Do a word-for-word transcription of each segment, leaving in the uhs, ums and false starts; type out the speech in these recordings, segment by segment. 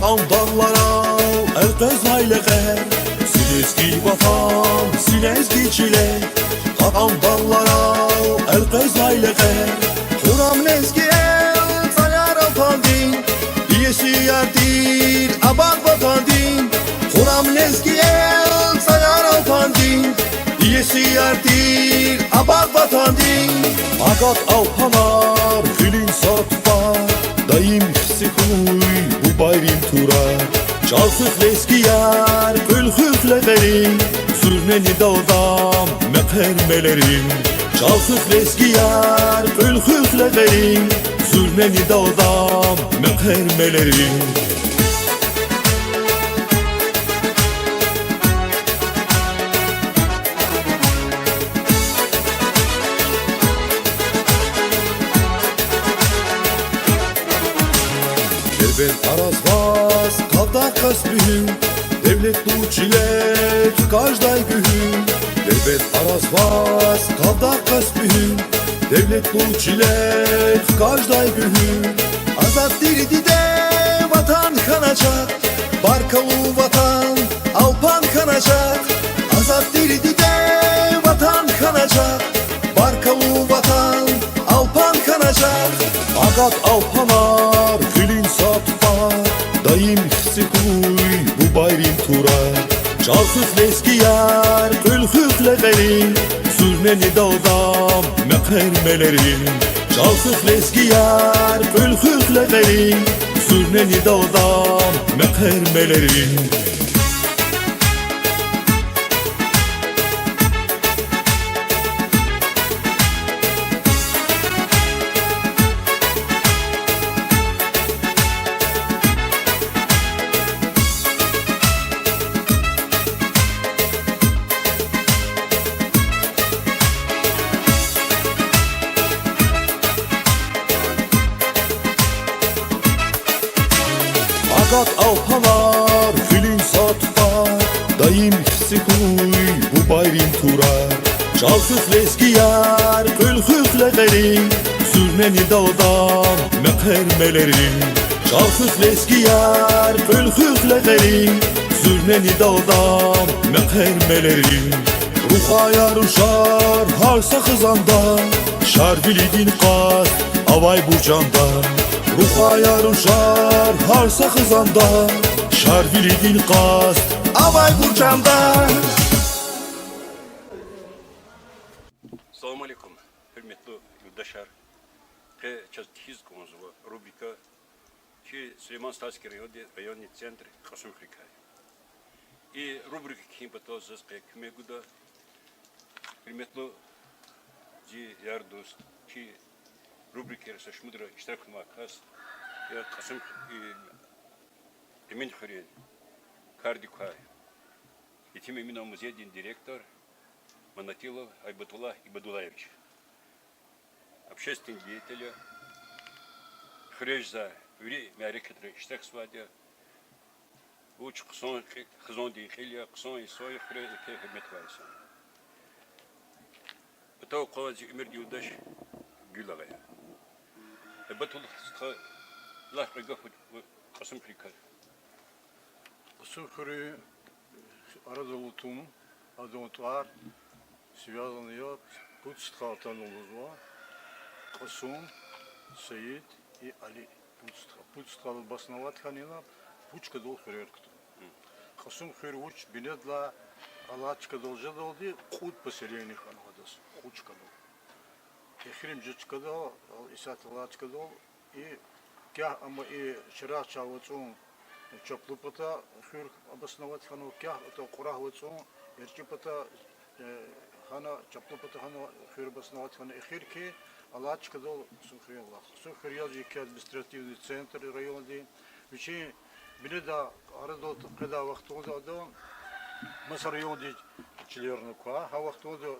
Кьакьан дагъларал элкъвезнай лекьер, зи лезги ватан, зи лезги чилер. Кьакьан дагъларал элкъвезнай лекьер, хьурай лезги эл, цӀаяр Алпандин, иесияр тир абад ватандин. Хьурай лезги эл, цӀаяр Алпандин, иесияр тир абад ватандин. Агат алпанар гъуьлуьн сад фад, даим хци хьуй бубайрин турар. ЧӀал хуьх, лезгияр, къуьл хуьх лекьерин, зуьрнени далдам мехъер-мелерин. ЧӀал хуьх, лезгияр, къуьл хуьх лекьерин, зуьрнени далдам мехъер-мелерин. Дербент аразваз кавдагъ Каспи гьуьл, девлетлу чилер хкаждай гуьгьуьл. Дербент аразваз кавдагъ Каспи гьуьл, девлетлу чилер хкаждай гуьгьуьл. Азад тир диде ватан хьаначагъ, баркаллу ватан Алпан хьаначагъ. Азад тир диде ватан хьаначагъ, баркаллу ватан Алпан хьаначагъ. Агат алпанар гъуьлуьн сад фад, даим хци хьуй бубайрин турар. ЧӀал хуьх, лезгияр, къуьл хуьх лекьерин, зуьрнени далдам мехъер-мелерин. ЧӀал хуьх, лезгияр, къуьл хуьх лекьерин, зуьрнени далдам мехъер-мелерин. Агат алпанар гъуьлуьн сад фад, даим хци хьуй бубайрин турар. ЧӀал хуьх, лезгияр, къуьл хуьх лекьерин, зуьрнени далдам мехъер-мелерин. ЧӀал хуьх, лезгияр, къуьл хуьх лекьерин, зуьрнени далдам мехъер-мелерин. Рухваяр, рушар гьар са хизанда, Шарвилидин къаст авай буржанда. Рухваяр, рушар гьар са хизанда, Шарвилидин къаст авай буржанда. Салам алейкум, гьуьрметлу юлдашар. Къе чаз кхьиз кӀанзава рубрика чи Сулейман-Стальский районди-, районный центр Кьасумхуьрекай. И рубрика кхьин патал заз къе куьмек гуда гьуьрметлу зи яр-дуст, чи рубрикайра са шумудра иштиракнавай кас, я Кьасум, и, Эминхуьруьн кардик квай Етим Эминан музейдин директор Манатилов Гьайбатуллагь Ибадуллаевич. Общественный деятель я, хуьре жезай вири мярекатра иштиракзавайди я, вуч хъсан кьи-, хизандин кьил я, хъсан инсан я, хуьре еке гьуьрмет авай инсан. Патав кьван зи уьмуьрдин юлдаш Гуьл агъа я. Гьайбатуллагь стха, лагь кьве гаф Кьасумхуьрекай. Кьасумхуьруь арадал атун, адан тӀвар связан я, пуд стхал атанва лугьузва: Кьасум, Саид и Али. Пуд стха. Пуд стхал обосновать хьана ина пуд чкадал хуьрер кутуна. Кьасумхуьр вуч бинедилай алай чкадал жедалди кьуд поселение хьанва адаз, кьуд чкадал. Эхиримжи чкадал, исятда алай чкадал, и кягь амма и Шираз чал вацӀун чаплу пата хуьр обосновать хьанва, кягь атӀа Кьурагь вацӀун эрчӀи пата, э, хьана, чаплу пата хьана хуьр обосновать хьана, эхирки алай чкадал Кьасумхуьр я. Кьасумхуьр я еке административный центр райондин. Вичин бинедай арадал къведай вахтунда ада маса райондин чилерни ква, гьа вахтунда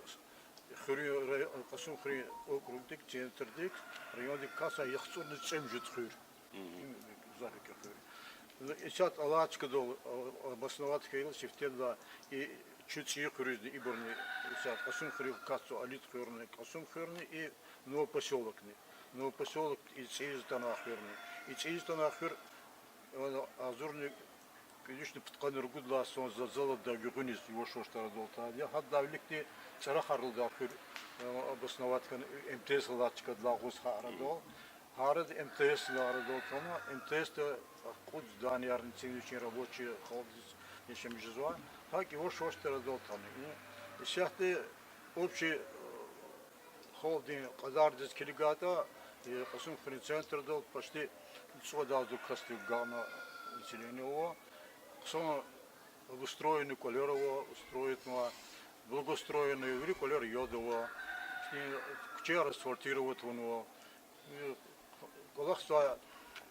хуьруьн рай-, Кьасумхуьруьн округдик, центрдик, райондик касай яхцӀурни цӀемуьжуьд хуьр. Им гзаф еке хуьр. Исятда алай чкадал, а, обосновать хьайила сифтени-ла, и чун цӀийи хуьруьзни ибурни, исятда Кьасумхуьруьз катзава Алид хуьрни, Кьасумхуьрни и Новопосёлокни. Новопосёлок и цӀийиз атанвай хуьрни. И цӀийиз атанвай хуьр Агъзурни кӀуьд вишни пудкъанни ругуд лагьай йисан за залда гуьгъуьниз юваш-юваш арадал атайди я. Гьадалай виликди ЦӀарахарал хуьр, э, обосновать хьана, МТС алай чкадал агъуз гьа арадал. Гьа арада МТС-да арадал атана, МТС-да кьуд зданиярни цин вичин рабочий халкьдиз яшамиш жезва. ГьакӀ юваш-юваш арадал атана. И, исятда общий, э, халкьдин кьадардиз килигайтӀа, э, Кьасумхуьруьн центрдал почти цӀувад агъзур касдив агакьна население ава. Хъсан обустроенный кӀвалер ава, устроитнава, благоустроенный вири кӀвалер яд ава. Ихьтин куьчеяр асфальтировать авунва. Э, кӀвалахзавай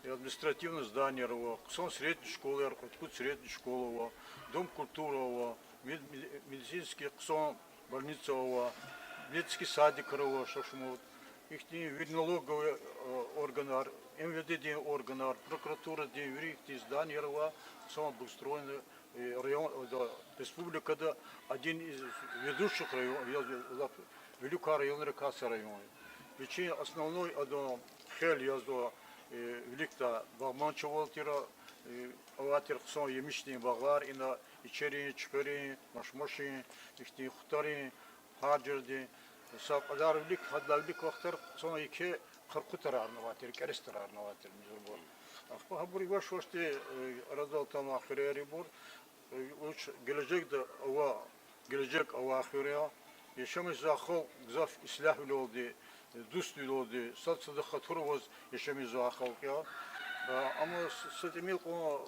административный зданияр ава, хъсан средний школаяр, кьуд-кьуд средний школа ава, дом культуры ава, мед-, медицинский хъсан больница ава, детский садикар ава, ша шумуд. Ихьтин вири налоговый, э, органар, МВД-дин органар, прокуратурадин, вири ихьтин зданияр ава, хъсан благоустроенный, э, район, э, да, республикада один из ведущих район, я, лап вилик квай районрикай са район я. Вичин основной адан хел язва, э, виликдай багъманчивал тир, э, авай тир хъсан емишдин багълар, ина ичерин, чуьхверин, машмашин, ихьтин хутарин, гьар жуьредин. Са кьадар вилик, гьадалай вилик вахтара хъсан еке къаркъу тарарни авай тир, кӀерец тарарни авай тир зурба. Ахпа гьабур юваш-ювашди, э, арадал атанвай хуьрерибур, э, вуч гележегда ава, гележег авай хуьр я, яшамиш жезвай халкь гзаф ислягьвилелди, э, дуствилелди, сад-садахъ хатур аваз яшамиш жезвай халкь я. Э, амма с-, са тӀимил кьван,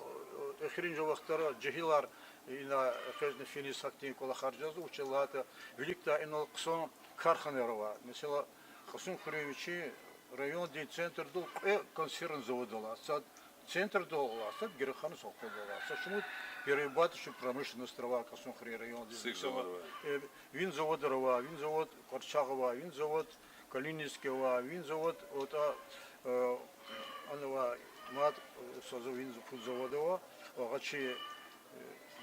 э, эхиримжи вахтара жегьилар ина экъечӀна финиз гьахьтин кӀвалахар жезва, вучиз лагьайтӀа виликдай инал хъсан карханаяр ава. Месела, Кьасумхуьруьн вичин райондин центрдал кьве консервный завод алай, сад центрдал алай, сад Герехана совхоздал алай, са шумуд перерабатывающая промышленностар авай Кьасумхуьруьн райондиз. Э, винзаводар ава, винзавод Къарчагъ ава, винзавод Калининский ава, винзавод, отӀа, э, ана ава, мад, э, са за-, винз-, пуд завод ава, а, гъачи, э,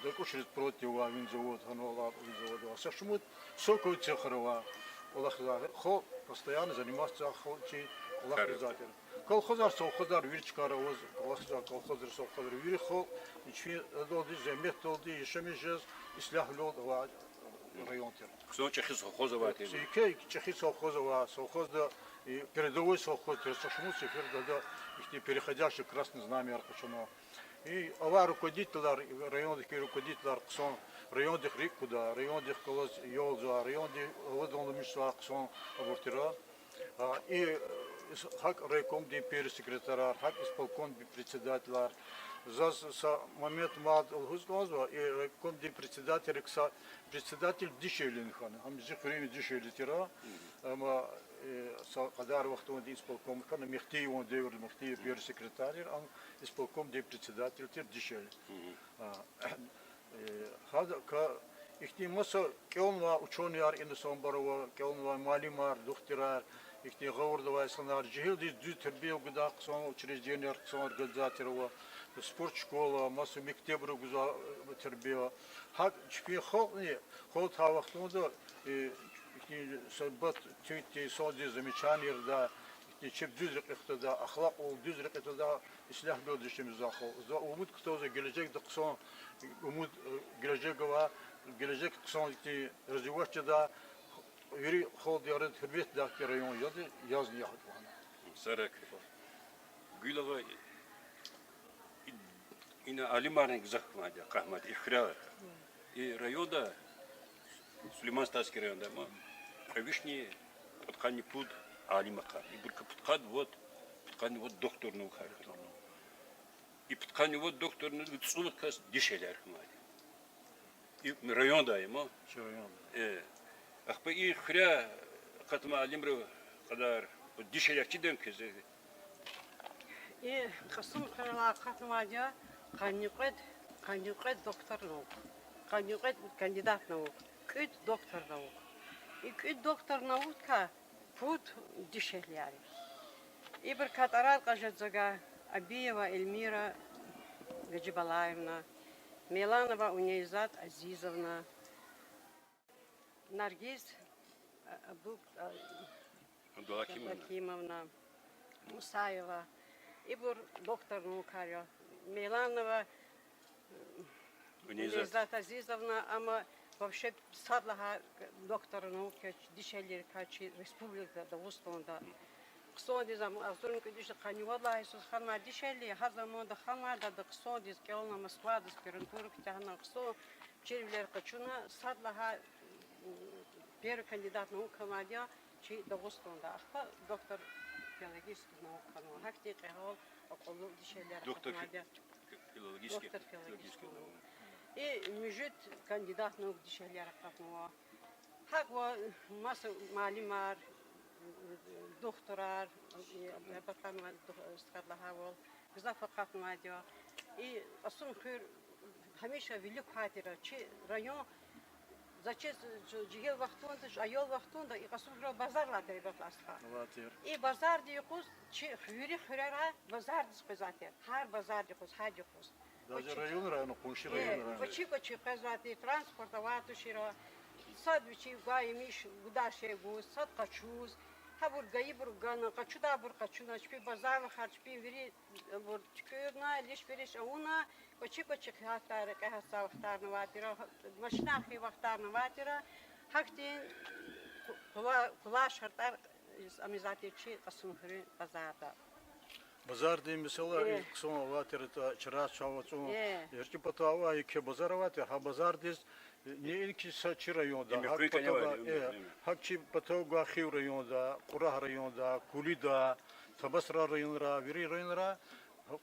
дакӀушриз проти ава, винзавод, гьанал алай винзавод ава. Са шумуд соковый цехар ава. КӀвалахзавай халкь постоянно заниматься, халкь чи кӀвалахзавай тир. Колхозар, совхозар, вири чкайра аваз кӀвалахзавай колхозар, совхозар, вири халкь, чи адалди, зегьметдалди яшамиш жез, ислягьвилелди авай район тир. Хъсан чӀехи совхоз авай тир. Еке чӀехи совхоз ава, совхозда, и, передовой совхоз тир, са шумуд сеферда ада ихьтин переходящий красный знамяяр къачуна. И авай руководителар, райондихъ руководителар хъсан райондихъ рикӀ куда, райондихъ галаз ялзава, районди аваданламишзавай хъсан абур тира. А, и, э, гьакӀ райкомдин первый секретарар, гьакӀ исполкомдин председателар. Заз са момент мад лугьуз кӀанзава, и райкомдин председателрик са председатель дишегьлини хьана, гьам зи хуьруьнви дишегьли тира. Амма, э, са кьадар вахтунда исполком хьана, Мехтиеван девирда, Мехтиев первый секретарь, ам исполкомдин председатель тир дишегьли. А, э, гьадакай ихьтин маса кӀелнавай учёныяр ина санбар ава, кӀелнавай муаллимар, духтурар, ихьтин гъавурда авай инсанар, жегьилдиз дуьз тербия гудай хъсан учрежденияр, хъсан организацияр ава, спортшкола, маса мектебра гузвай, э, тербия. ГьакӀ чпин халкьни, халкь гьа вахтунда, э, ихьтин са бат-туьнт инсандиз замечаниеяр ийидай, ихьтин чеб дуьз рекье хтадай, ахлакьвал дуьз рекье твадай, ислягьвилелди яшамиш жезвай халкь. За умуд кутазва гележегда хъсан, умуд, э, гележег ава, гележег хъсан ихьтин развивать жедай, вири халкьдин арада гьуьрметдайди район яз, язни я гьакӀ лагьана. Сарак. Гуьлава, и-, ина алимарни гзаф кьван я, къахмад, и хуьряй. И районда, Сулейман-Стальский районда ма, кьве вишни пудкъанни пуд алим ахъайна. Ибурукай пудкъанни вад, пудкъанни вад доктор наукаяр хьана. И пудкъанни вад доктор наук, цӀувад кас дишегьлияр хьанвайди. И районда я ма. Чи районда. Э, ахпа и хуьряй акъатнавай алимрин кьадар, дишегьлияр чидани квез? И Кьасумхуьрелай акъатнавайди я къанни кьвед, къанни кьвед доктор наук, къанни кьвед кандидат наук, кӀуьд доктор наук. И кӀуьд доктор наукай пуд дишегьлияр я. Ибурукай тӀварар кьаз жеда за гьа: Абиева Эльмира Гаджибалаевна, Меланова Унейзат Азизовна, Наргиз, а, Абу-, а, Абдулгьакимовна. Абдулгьакимовна Мусаева. Ибур доктор наукар я. Мейланова Унизат Азизовна, амма вообще сад лагьай доктор наук я дишегьлийрикай чи республикада, Дагъустанда. Хъсандиз ам агъзурни кӀуьд вишни къанни вад лагьай йисуз хьанвай дишегьли, гьа заманда хьанвайди ада хъсандиз кӀелна, Москвада аспирантура куьтягьна, хъсан чирвилер къачуна, сад лагьай первый кандидат наук хьанвайди я чи Дагъустанда, ахпа доктор филологических наук хьанва. Гьахьтин кьегьал, акьуллу дишегьлияр акъатнавайди я. Доктор филологических наук. И муьжуьд кандидат наук дишегьлияр акъатнава. ГьакӀ ва маса муаллимар, духтурар, и, патанва, дух-, стхад лагьайвал, гзаф акъатнавайди я. И Кьасумхуьр гьамиша вилик квай тир, чи район, за чиз, ж-, жегьил вахтунда, аял вахтунда и Кьасумхуьрел базар алай тир, батластха. Алай тир. И базардин юкъуз чи вири хуьрера базардиз къвезвай тир. Гьар базардин юкъуз, гьар юкъуз. Даже районра, ну, къунши районра. Квачи-квачи къвезвай тир, транспорт авай тушира. Сад вичи гвай емиш гудай шей гуз, сад къачуз. Гьабур гайибур гана, къачудайбур къачуна, чпи базар вахар, чпи вири абур туькӀуьрна, алиш-вериш авуна, квачи-квачи хъиятар, рекье гьатзавай вахтарни авай тир, машинар хьайи вахтарни авай тир. Гьахьтин къу-, къула-, къулай шартӀар ам ийизвай тир чи Кьасумхуьруьн базарда. Базардин месэла и хъсан авай тир, чраз чав ацӀун. ГьерчӀи патав авай еке базар авай тир, гьа базардиз, э, неинки са чи районда, гьакӀ чи патав гвай Хив районда, Кьурагь районда, Кулида, Табасарай районра, вири районра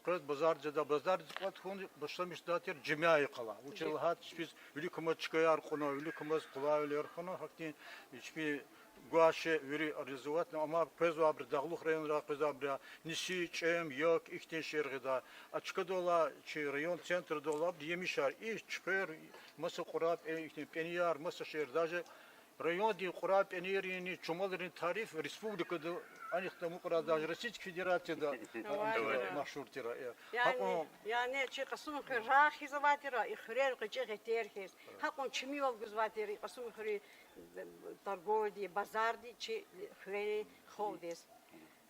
къвез базар жеда, базардиз кӀватӀ хьун башламишдай тир Жемяй къала. Вучиз лагьайтӀа чпиз виликамаз чкаяр кьуна, виликамаз къулайвилер хьана, гьахьтин чпин гвай шей вири реализовать авуна, амма къвезвайбуру дагълух районра, къвезвайбуру ниси, чӀем, як, ихьтин шейэр гъида. А чкадал алай, чи район центрдал алайбуру емишар, ич, чуьхвер, маса кьурай пӀе-, ихьтин пӀенияр, маса шейэр, даже райондин кьурай пӀенийринни чумалрин тариф республикада, анихъ амукьрай, даже Российской Федерацияда машгьур тир. Яни, яни чи Кьасумхуьр рагъ хьиз авай тир, и хуьрер гъвечӀи гъетер хьиз. Гьакьван чимивал гузвай тир и Кьасумхуьруьн торговыйди, базарди чи хуьрерин халкьдиз.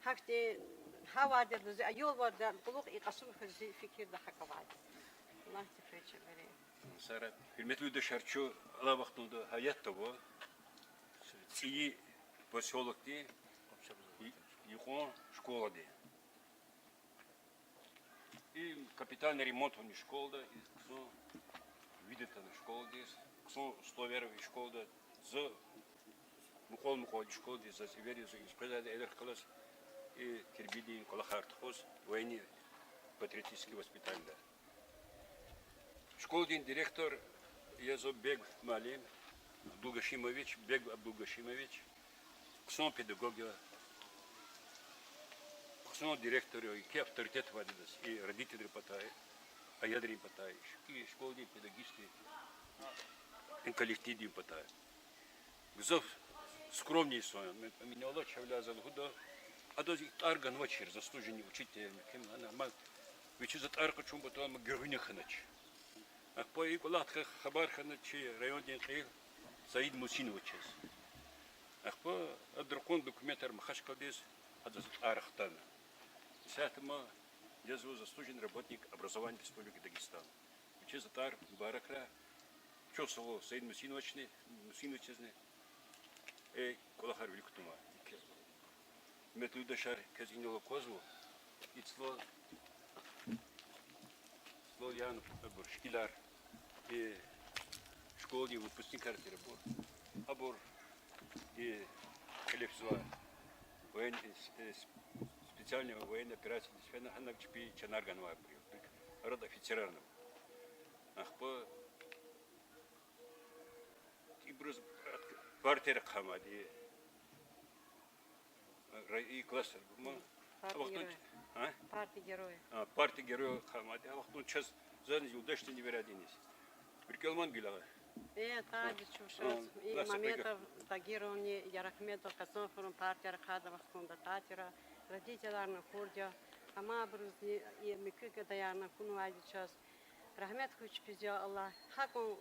Гьахьтин гьа вахтунда зи аял вахтунда кьулухъ и Кьасумхуьр зи фикирда гьакӀ авайди. Аллагьди хвечебери. Сара, гьуьрметлу юлдашар, чун алай вахтунда гьаятда ава ЦӀийи посёлокдин и-, юкьван школадин. И капитальный ремонт авуна школада, и хъсан вид атана школадиз, хъсан условияр ава и школада, за мукьвал-мукьвал и школадиз, заз эвер яз, из къвезвайди элер хкалаз, и тербиядин кӀвалахар тухуз, военный-патриотический воспитаниеда. Школадин директор я зун, Бег муаллим Абдулгашимович, Бег Абдулгашимович, хъсан педагог я, хъсан директор я, еке авторитет авайди адаз и родителрин патай, и аялрин патай, и школадин педагогический коллективдин патай. Гзаф скромный инсан я. Ам инал алай чавайла за лугьуда, адаз и тӀвар ганвачир, заслуженный учитель, муькуьм, ана, амма вичиз а тӀвар къачун патал ам гуьгъуьна хьанач. Ахпа и кӀвалахдикай хабар хьана чи райондин кьил Саид Мусиновичаз. Ахпа адан ракъурун документар Махачкъаладиз, адаз тӀвар хтана. Исятда ма язва заслуженный работник образования Республики Дагестан. Вичиз а тӀвар мубаракрай, чухсагъул Саид Мусиновични, Мусиновичазни, э, кӀвалахар вилик кутунва. Гьуьрметлу юлдашар, квез инал аквазва, и цлал, цлал яна абур шикилар, и школадин выпускникар тир абур. Абур и кьиле физвай воен-, э, с-, э, с-, специальный военный операциядиз фена, гьана чпи чанар ганвайбур я. Арада офицерарни ава. Ахпа ибуруз партияр хъхьанвайди, ра-, и класс, ма, а вахтунда, а? Партия героя. А, партия героя хъхьанвайди. А вахтунда чаз, зани юлдашдини вердиниз. РикӀел ман гила? Э, тади чушаз. И Мамедов Тагировни, Ярахметов Кьасумхуьруьн партияр хъхьайда вахтунда тӀатира, родителарни акурди я, амма абурузни и муькуь гадаярни акунвайди чаз. Рагьмет хьуй чпиз, я Аллагь. Гьакьван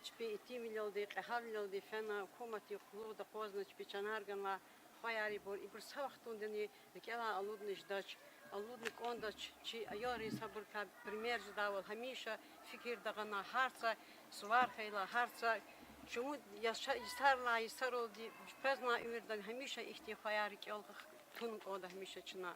чпи итимвилелди, кьегьалвилелди фена, гьукуматдин къуллугъда акъвазна чпи чанар ганвай хваяр ибур, ибур са вахтундани рикӀелай алудна жедач. Алудни кӀандач, чи аялриз гьабурукай пример жедайвал, гьамиша фикирда гъана гьар са сувар хьайила, гьар са чумуд яша-, йисарилай йисаралди, чпезнавай уьмуьрда гьамиша ихьтин хваяр рикӀел туна кӀанда гьамиша чна.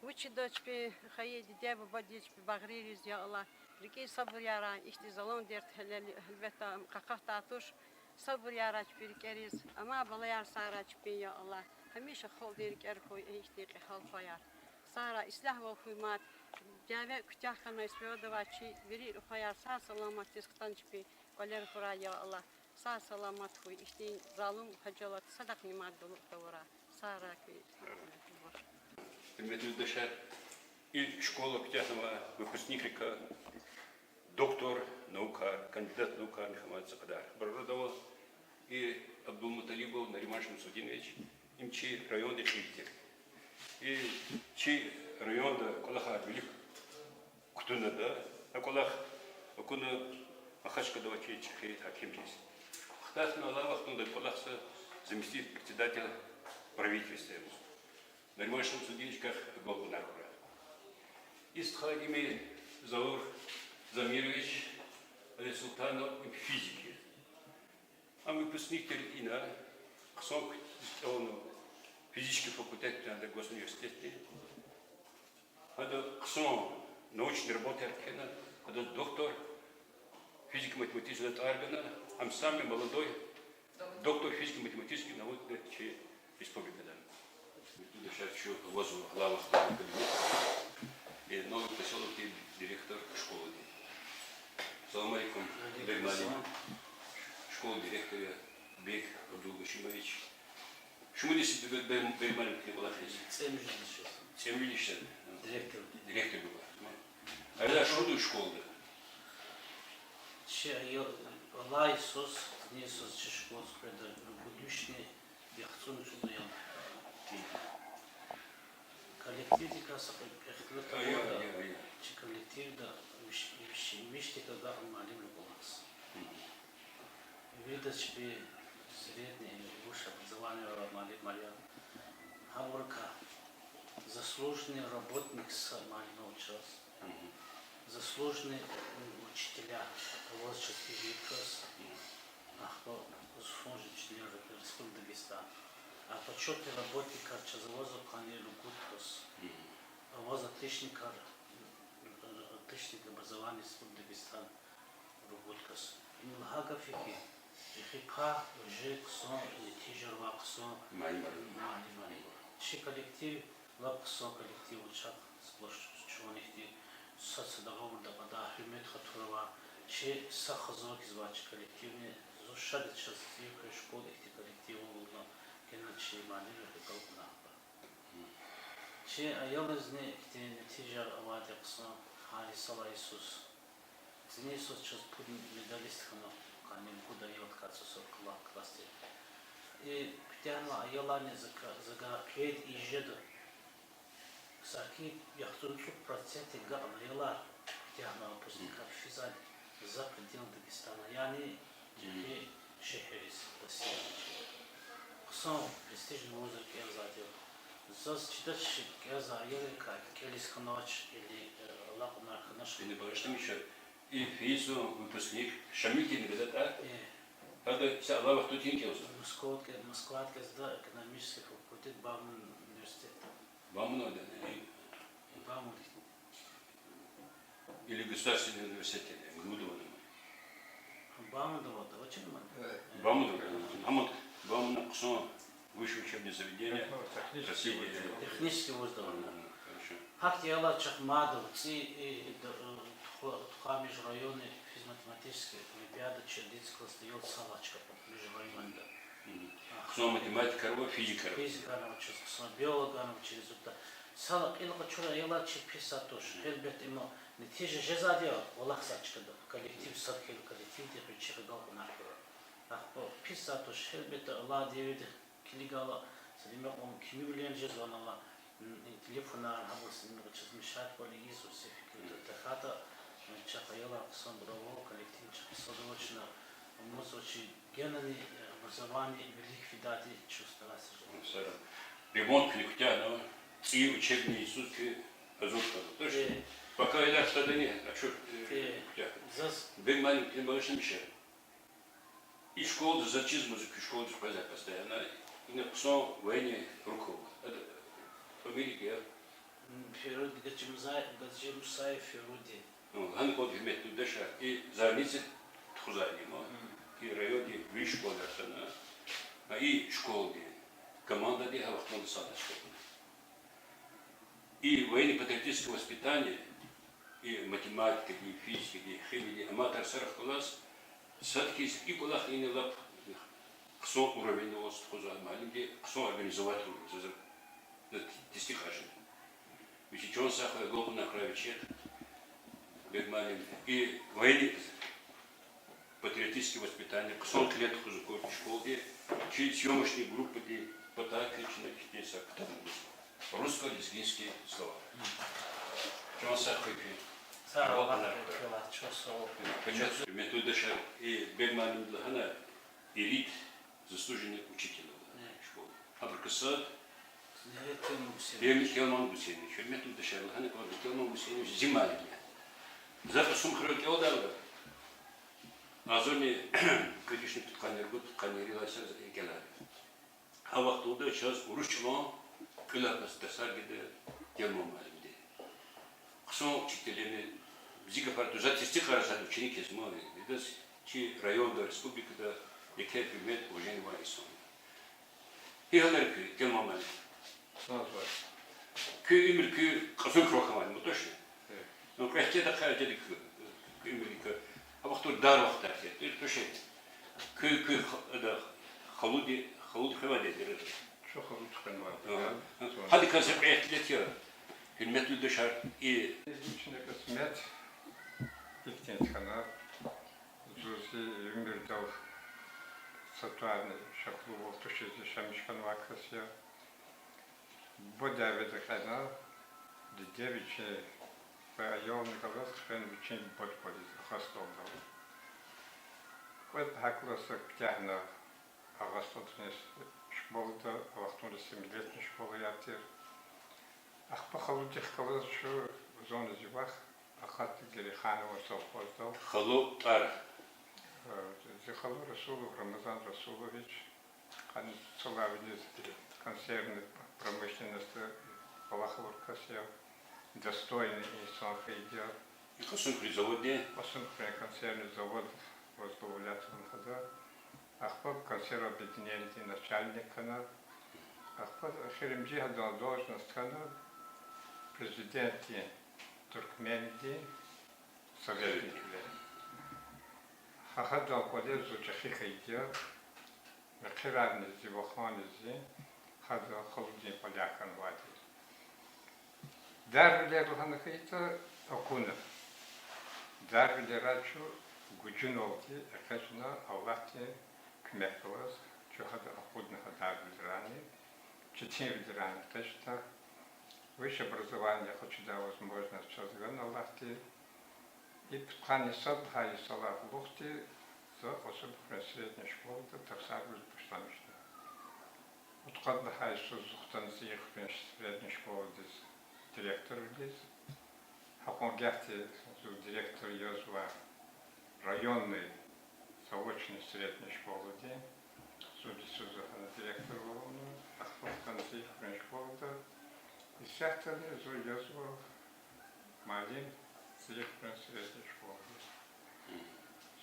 Вучда чпин хайи диде-бубади чпин багъририз, я Аллагь, рикӀиз сабур яра, ихьтин залан дерт гьеле-, гьелбетда, къакъатдай туш, сабур яра чпин рикӀериз, амай балаяр сагърай чпин, я Аллагь, гьамиша халкьдин рикӀера хьуй ихьтин кьегьал хваяр. Сагърай, ислягьвал хьуй мад, дяве куьтягь хьана СВО-да авай чи вири рухваяр сагъ-саламатдиз хтана чпин кӀвалера хьурай, я Аллагь. Сагъ-саламат хьуй ихьтин залум хажалат садахъни мад галукьда вара. Сагърай куьн. Гьуьрметлу юлдашар, и школа куьтягьнавай выпускникрикай доктор наукар, кандидат наукарни хьанвай са кьадар хабарар ава. И Абдулмуталибов Нариман Шамсудинович, им чи райондин кьил тир. И чи районда кӀвалахар вилик кутуна ада, а кӀвалах акуна Махачкъаладай чи чӀехи гьакимдиз. Хтана алай вахтунда кӀвалах са заместитель председателя правительства я. Нариман Шамсудинович квехъ агалкьунар хьурай. И стха, им Заур Замирович Алисултанов, им физик я. Ам выпускник тир ина, хъсан кӀелна физический факультет кутана госуниверситетдин. Гьада хъсан научный работаяр кхьена, гьада доктор физико-математический тӀвар гана, ам самый молодой доктор физико-математических наук чи республикада. Юлдашар, чун авазва алай вахтунда кабинетда, э, Новый посёлокдин директор школадин. Салам алейкум, Бек муаллим. Школадин директор я Бек Абдулгашимович. Шумуд йис я Бек, Бек, Бек муаллим, кӀвалахиз? ЦӀемуьжуьд йис я. ЦӀемуьжуьд йис я? Директор. Директор я. Ада шумуд я школада? Чи ая-, алай йисуз, ни йисуз чи школадиз къведа ругуд вишни яхцӀурни цӀуд аял. Коллективдикай са ихтилат авуртӀа, чи коллективда виш-, виш-, вишдик агакьна муаллимри кӀвалахзава. Вирида чпи средний или высшее образование авай муаллимар я. Гьабурукай заслуженный работник са муаллим ава чаз. Заслуженный учителя аваз чаз кӀевиз кас. Ахпа заслуженный учителя Республики Дагестан. А почётный работникар чаз авазва къанни ругуд кас. Аваз отличникар, отличник образования Республики Дагестан, ругуд кас. Им лагьай гаф я хьи, чӀехи пай уже хъсан нетижаяр авай хъсан муаллимар. Чи коллектив лап хъсан коллектив я, чахъ сплошь чун ихьтин сад-садав гъавурда кьадай, гьуьрмет-хатур авай, чи са хизан хьиз авай чи коллективни. Зун шад я чаз зи школада ихьтин коллектив авуна, гена чи муаллимрихъ агалкьунар хьурай. Чи аялризни ихьтин нетижаяр авайди хъсан, гьа йисалай йисуз. ЦӀини йисуз чаз пуд медалист хьана, къанни ругуд аялдикай цӀусад кла-, классди. И куьтягьнавай аяларни за ка-, за гьакӀ кьейиди жеда. Саки яхцӀурни цӀуд процент агакьна аялар, куьтягьнавай выпускникар физвайди за пределы Дагестана, яни чӀехи шегьерриз, Россиядиз. Хъсан престижный вузра кӀелзавайди я. Заз чидач, кӀелзавай аялрикай кӀелиз хьанвач или, э, алакьунар хьанач. Ина багъишламиша, и физва выпускник Шамилдин гадатӀа, гьада са алай вахтунда гьина кӀелзава? Москвада кӀе-, Москвада кӀелзавайди экономический факультет, Бауман университет. Бауманвайди? Бауман. Или государственный университет, МГУ-да авани? Бауманда аватӀа, вачиз ман? Бауманда аватӀа. Гьаман Бауманан хъсан высшее учебное заведение России. Технический вузда авани. Хорошо. Гьахьтин аялар чахъ мад ава, цӀи, и, и, д-, э, туху-, тухвай межрайонный физматематический олимпиада чи одиннадцатый классда аял савач капӀ межрайонда. Хъсан математикар ва физикар. Физикарни ава чаз хъсан, биологарни ава чаз зурба. Сала кьил къачурай аялар чи писатуш. Гьелбетда, има нетижа жезвайди я, кӀвалахзавай чкада. Коллектив сад хьайила, коллективдихъ вичихъ агалкьунар хьурай. Ахпа писатуш, гьелбетда, алай девирдихъ килигайла, са лимекьун кимивилин жезвани ала, м, телефонар, гьабур са лимекь чаз мешать квали ийизва, са фикирда тахьайтӀа, м, чахъ аялар хъсанбур ава, коллектив чахъ сад ава, чна умудзава чи генани, э, образование вилик фидайди чун стараться жеда. Ремонт куьне куьтягьнава? ЦӀийи учебный йисуз куь гьазур кӀанзава, точно? Э. Пока илар хтадани, а чу, э, Э. я. Заз. Бегмалим, куьне багъишламиша. И школада заз чизва, муьзуьк школада къвезвай постоянно. Ина хъсан военный руководитель. Ада фамилия гьикӀ я? М, Феруди Гаджимуза-, Гаджимусаев Феруди. Ну, гьаникьван, гьуьрметлу юлдашар, и зарници тухузвайди я ма. Мгм. И районди вири школаяр хьана. А и школадин командадин гьа вахтунда сад школа. И военно-патриотическое воспитание, и математикади, и физикади, и химияди, аматар сарахъ галаз, сад хьиз и кӀвалах ина лап хъсан уровень аваз тухузвай муаллимди, хъсан организовать авуна, за, за, за тестикьаржна. Вичи чан сагъ хьуй, лугьун хьурай вичихъ, Бегмалим, и военный патриотическое воспитание хъсан кьиле тухузва квай школади, чи съёмочный группадин патай куьн чна ихьтин са ктаб гузва. Русско-лезгинские слова. Чан сагъ хьуй куьн. Сагъ ol, Аллагь рази хьуй, чан сагъ ol. Гьуьрметлу юлдашар, и Бегмалимди лагьана, ирид заслуженный учитель ава школада. Гьабурукай сад Телман Гусейнович. Телман Гусейнович. Гьуьрметлу юлдашар, лагьана кӀанда, Телман Гусейнович зи муаллим я. За Кьасумхуьрел кӀелдайла, агъзурни кӀуьд вишни пудкъанни ругуд, пудкъанни вирилай сад за кӀелайди я. Гьа вахтунда чаз урус чӀалан кьуьлербаз тарсар гайиди Телман муаллимди. Хъсан учитель я, зи гафар тушир, за тестикьарзавай ученик яз ма, идаз чи районда, республикада еке гьуьрмет, уважение авай инсан я. Гьи гьалда я куь, Телман муаллим? Куь уьмуьр куь Кьасумхуьрел хьанвайди ма, точно? Ну, кьве хьтин дакьа жеди куь, куь уьмуьрдик. А вахтунда дар вахтар тир, тушир. Куь, куь х-, ада, халуди, халуди хвенвайди тир? Чун халуди хвенвайди я. Ага. Гьадакай за кьве хьтин лезги я, гьуьрметлу юлдашар, и... Лезги чна кьисмет ихьтин хьана, зун зи уьмуьрдал са тӀварни шаклувал тушиз яшамиш хьанвай кас я. Буба дяведа кьена, диде вичин ва аялни галаз хвена вичин буба кӀвализ Агъа СтӀалдал. Кьвед лагьай классдал куьтягьна Агъа СтӀалдин школада, а вахтунда семилетний школаяр тир. Ахпа халудихъ галаз чун, зунни зи вах, акъатна Герейханован совхоздал. Халу тӀвар? Э, зи халу Расулов Рамазан Расулович, къанни цлавиниз консервный промышленностьда кӀвалах авур кас я, достойный инсан хьайиди я. Кьасумхуьруьн заводдин? Кьасумхуьруьн консервный завод возглавлять авуна гьада. Ахпа консервообъединениедин начальник хьана. Ахпа эхиримжи гьадан должность хьана президентдин, туркмендин советниквиле. Гьа, гьадан кӀвале зун чӀехи хьайиди я. Мехъерарни зи ваханни зи гьадан халудин кӀваляй хьанвайди. Дарвилер лагьана хьайитӀа, акуна. Дарвилерай чун гужуналди экъечӀна Аллагьдин куьмек галаз, чун гьада акъудна гьа дарвилерайни, четинвилерайни экъечӀна. Высшее образование къачудай возможность чаз гана Аллагьди. И пудкъанни сад лагьай йисалай кьулухъди за Кьасумхуьруьн средний школада тарсар гуз башламишна. Пудкъад лагьай йисуз зун хтана Цӏийи хуьруьн средний школадиз директорвилиз. Гьакьван гагьди зун директор язва районный заочный средний школадин. Зун йисуз гьана директорвал авуна, ахпа хтана Цӏийи хуьруьн школада. Исятдани зун язва муаллим Цӏийи хуьруьн средний школадин.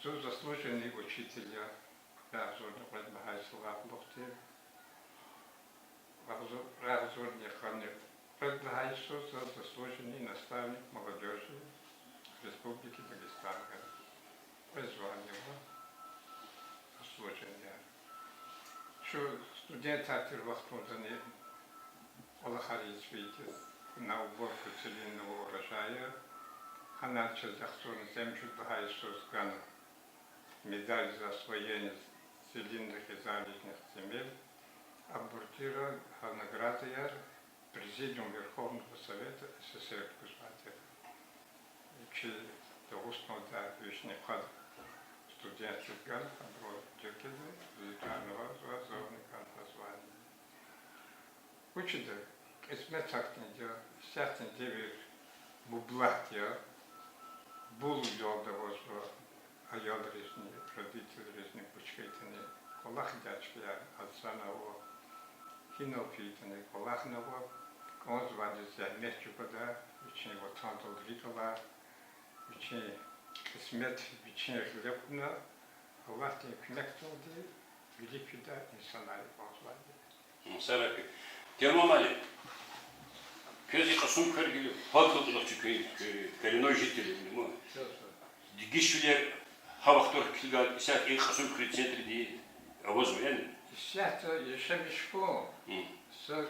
Зун заслуженный учитель я, агъзурни кьвед лагьай йисалай кьулухъди. Агъзу-, агъзурни къанни кьвед лагьай йисуз за заслуженный наставник молодёжи Республики Дагестан я. Кьве звание ава заслуженныйяр. Чун студентар тир вахтундани кӀвалахар ийизвайди на уборку целинного урожая. Гьанай чаз агъзурни цӀемуьжуьд лагьай йисуз гана медаль за освоение целинных и залежных земель. Абур тир гьа наградаяр Президиум Верховного Совета СССР гузвай тир. Чи Дагъустандай вишни къад студентдиз гана, абуру чиркида, зи тӀварни варзава, зурни гана гьа звание. Вучида? Кьисмет гьахьтинди я, исятда девир мублагьди я, бул ялда авазва, аялризни, родителризни вуч хьайитӀани, кӀвалахдай чкаяр, гьатзана ава, гьинал фейитӀани кӀвалахнава, кӀанзавайди зегьмет чӀугвада, вичин ватандал рикӀ алай, вичин кьисмет, вичин гъиле кьуна, Аллагьдин куьмекдалди вилик фидай инсанар я кӀанзавайди. Гьм, сара хьи. Телман муаллим, квез и Кьасумхуьр гила пад кьулухъ чи куь, куь коренной житель я, ма. Дегишвилер гьа вахтара килигайла исятда и Кьасумхуьруьн центрди авазва яни? Исятда яшамиш хьун, гьм, са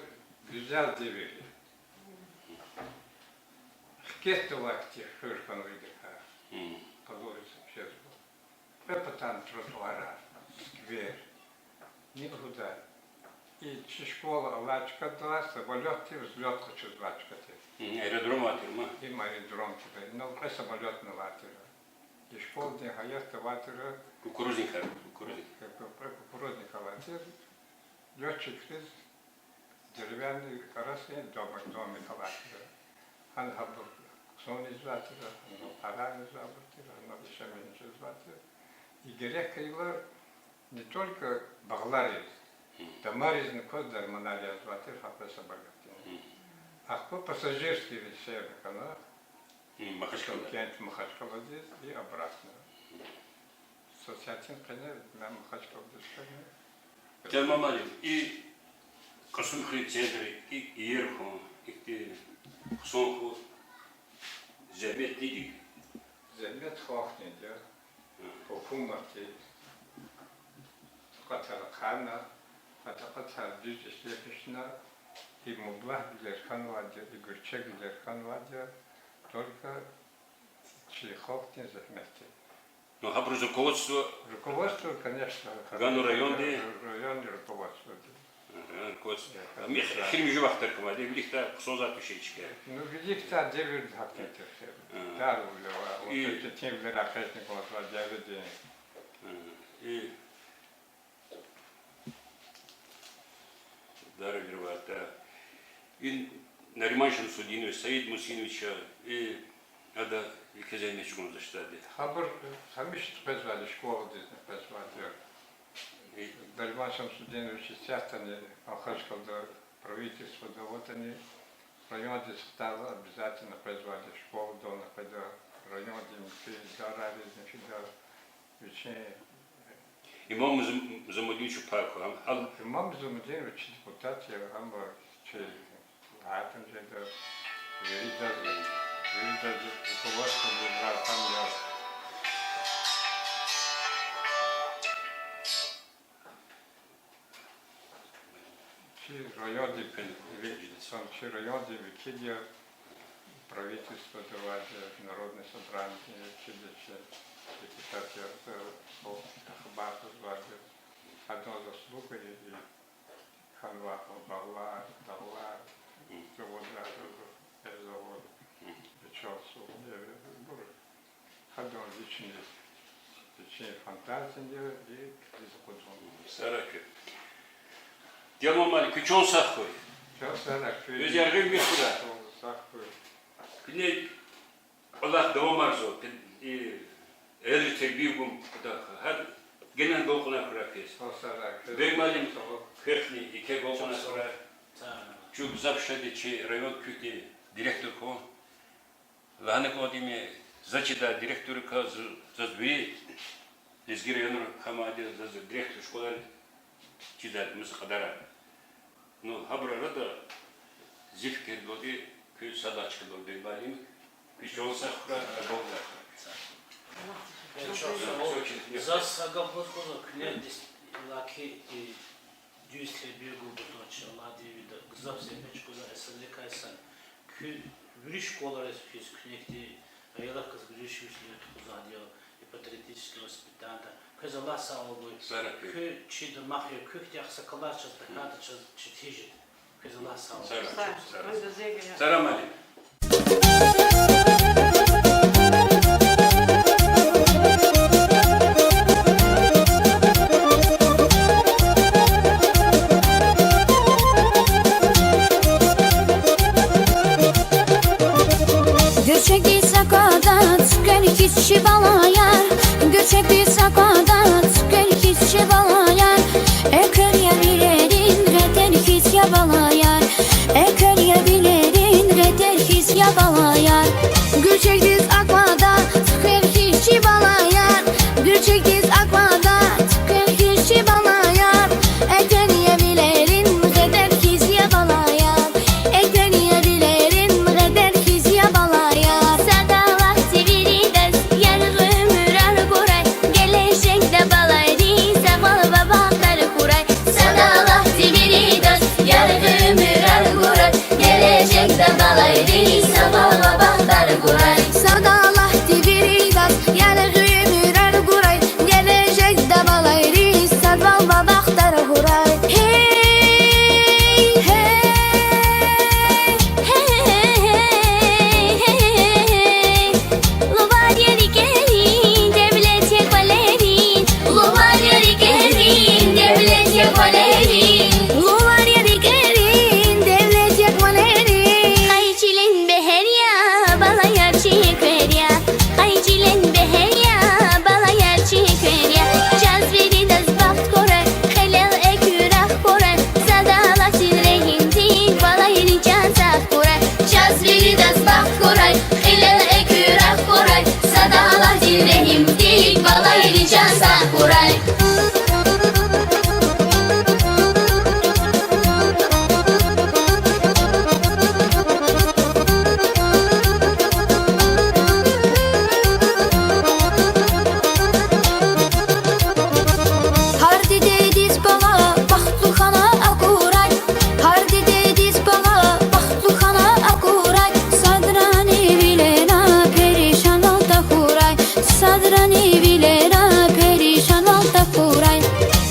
гуьзел девир я. Хкетда авай хьтин хуьр хьанва идакай. Гьм. Къалуриз жезва. Кьве патан тротуарар, сквер. Ни лугьуда? И чи школа алай чкадилай самолётдин взлёт къачузвай чка тир. Гьм, аэродром авай тир, ма? Им аэродром тир. Инал кьве самолётни авай тир. И школадин гьаятда авай тир. Кукурузникар, кукурузник. Кукурузник авай тир. Лётчикриз деревянный карасин дом-, домик авай тир. Гьана гьабур хъсан ийизвай тир, гьана пара ийизвайбур тир, гьана яшамиш жезвай тир. И герек хьайила не только багълариз, дамаризни кваз дарманар язвай тир гьа кьве самолётдин. Ахпа пассажирский рейсерни хьана. Махачкъала. Шымкент, Махачкъаладиз и обратно. Са сятдин къене ман Махачкъаладиз хьана. Телман муаллим, и Кьасумхуьруьн центр икӀ иер хьун, ихьтин хъсан хьун зегьмет нидик? Зегьмет халкьдинди я, гьукуматди такьатар ахъайна, а такьатар дуьз ишлемишна, и мублагьвилер хьанвайди я, и гуьрчегвилер хьанвайди я, только чи халкьдин зегьметди. Ну, гьабуруз руководство, руководство, конечно, ганва районди, районный руководство. Районный руководство. Эхирмжи вахтар кумади, виликдай хъсанзавай тушир чка. Ну, виликдай девирди гьахьтин тир. Дарвиле ва четинвилер экъечӀна кӀанзавай девирдин. И Дарвиле ватӀа. И Нариман Шамсудинович, Саид Мусинович, и ада еке зегьмет чӀугунзавачтӀа. Гьабур гьамиша къвезвайди, школадизни къвезвайди. Нариман Шамсудинович исятдани Махачкъалада правительствода аватӀани, райондиз хтайла обязательно къвезвайди, школадални къведа, райондин муькуь идарайризни фида, вичин Имам Зам-, Замудинович пай хьуй, ам, ал- Имам Замудинович депутат я, амма чи гьаким жеда, виридаз, виридаз руководство жезвай кам я. Чи районди, чи районди векил я, правительствода авайди, Народный собраниедин векил я, чи депутат я, э, ахбар гузвайди. Адан заслуга я и хьанвай багълар, дагълар, заводар, завод, печал, су, э, бур. Гьадан личный, вичин фантазия я и къизилкъудун. Сагърай куь. Телман муаллим, куь чан сагъ хьуй. Чан сагърай куь. Квез яргъи уьмуьр хьурай. Чан сагъ хьуй. Куьне кӀвалах давамарзава, и эрзу тербия гун патахъай. Гьар генани агалкьунар хьурай квез. Чан сагърай куь. Бек муаллим, квехъни еке агалкьунар хьурай. Чун гзаф шад я чи район куь директор хьун. Лагьана кӀанда, ам за чидай директоррикай, з-, заз вири лезги районра гьамайди я, заз директор школайра чизвайди маса кьадарар. Ну, гьабурун арада зи фикирдалди куьн сад лагьай чкадал, Бегмалим, куь чан сагъ хьурай, агалкьунар хьурай. Заз са гаф лугьуз кӀанзава, куьне дис-, иллаки и дуьз тербия гун патал чи Аллагьдин вирида гзаф зегьмет чӀугвазва, эсеррикай са. Куьн вири школайриз физ, куьне ихьтин аялрихъ галаз гуьруьш ийизвайди я, и патриотическое воспитание. Квез Аллагь сагъвал гуй. Сагърай куь. Куьн чи дамах я, куь ихьтин агъсакъалар чаз тахьайтӀа чаз четин жеда. Квез Аллагь сагъвал гуй. Сагърай. Сагърай. Салам алейкум. Къада цуьквер хьиз я балаяр, эквер я вилерин гъетер хьиз я балаяр, эквер я вилерин гъетер хьиз я балаяр. Гуьлчегьдиз аквада цуьквер хьиз чи балаяр, гуьлчегьдиз аквада цуьквер хьиз чи балаяр, эквер я вилерин гъетер хьиз я балаяр, эквер я вилерин гъетер хьиз я балаяр. Сад Аллагьди виридаз яргъи уьмуьрар гурай, гележегда балайриз сагъвал ва бахтар хьурай. Сад Аллагьди виридаз яргъи уьмуьрар гурай, гележегда балайриз сагъвал ва бахтар хьурай. Сад Аллагьди виридаз яргъи уьмуьрар гурай, гележегда балайриз сагъвал ва бахтар хьурай. Гьей, гьей, гьей, гьей, гьей, гьей, гьей, гьей. Лувар я рикӀерин, девлет я кӀвалерин. Лувар я рикӀерин, девлет я кӀвалерин. Лувар я рикӀерин, девлет я кӀвалерин. Къай чилин бегьер я, балаяр, чи эквер я. Къай чилин бегьер я, балаяр, чи эквер я. Чаз виридаз бахт хьурай, хилел экуь рагъ хьурай. Сад Аллагьдин регьимдик балайрин чан сагъ хьурай. Чаз виридаз бахт хьурай, хилел экуь рагъ хьурай. Сад Аллагьдин регьимдик балайрин чан сагъ хьурай. Гьар дидедиз бала бахтлу хьана акурай, гьар дидедиз бала бахтлу хьана акурай, садрани вилера перишанвал тахьурай, садрани вилера перишанвал тахьурай.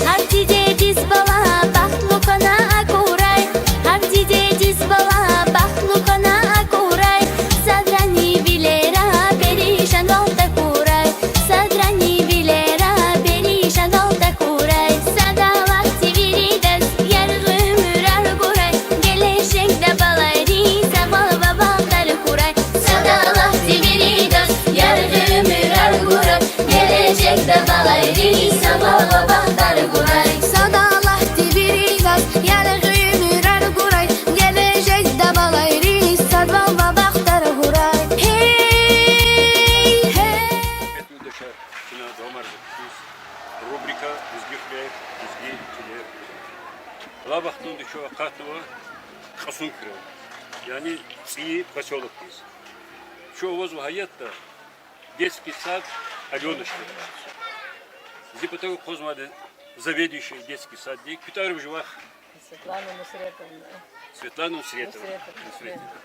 Гьар дидедиз бала бахтлу хьана акурай, гьар дидедиз бала бахтлу хьана акурай, садрани вилера перишанвал тахьурай, садрани вилера перишанвал тахьурай. Сад Аллагьди виридаз яргъи уьмуьрар гурай, гележегда балайриз сагъвал ва бахтар хьурай. Сад Аллагьди виридаз яргъи уьмуьрар гурай, гележегда балайриз сагъвал ва бахтар хьурай. Сад Аллагьди виридаз яргъи уьмуьрар гурай, гележегда балайриз сагъвал ва бахтар хьурай. Гьей, гьей. Гьуьрметлу юлдашар, чна давамарзава квез рубрика Лезги хуьрер, лезги чилер. Алай вахтунда чун акъатнава Кьасумхуьрел, яни ЦӀийи посёлокдиз. Чун авазва гьаятда детский сад Алёночка. Зи патав акъвазнавайди заведующий детский саддин, куь тӀвар вуж я вах? Светлана Нусретовна. Светлана Нусретовна. Нусретовна. Нусретовна.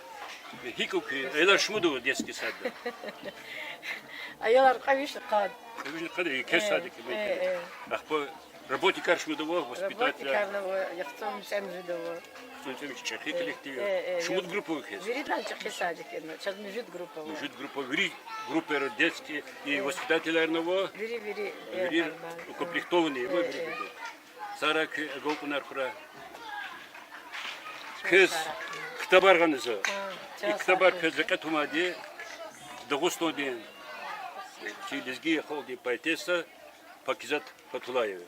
ГьикӀ я куьн, аялар шумуд ава детский садда? Аялар кьве вишни къад. Кьве вишни къад, еке садик я. Ахпа работникар шумуд ава, воспитатель? Работникар ава, яхцӀурни цӀемуьжуьд ава. ЦӀемуьжуьд, чӀехи коллектив я. Шумуд группа ава квез? Виридалай чӀехи садик я, чаз муьжуьд группа ава. Муьжуьд группа, вири группайра детский и воспитателарни ава? Вири, вири. Вири укомплектованный я, вири группа. Сара, куь агалкьунар хьурай. Квез ктабар гъана за. И ктабар квез лекье тунвайди Дагъустандин, чи лезги халкьдин поэтесса Пакизат Фатуллаева.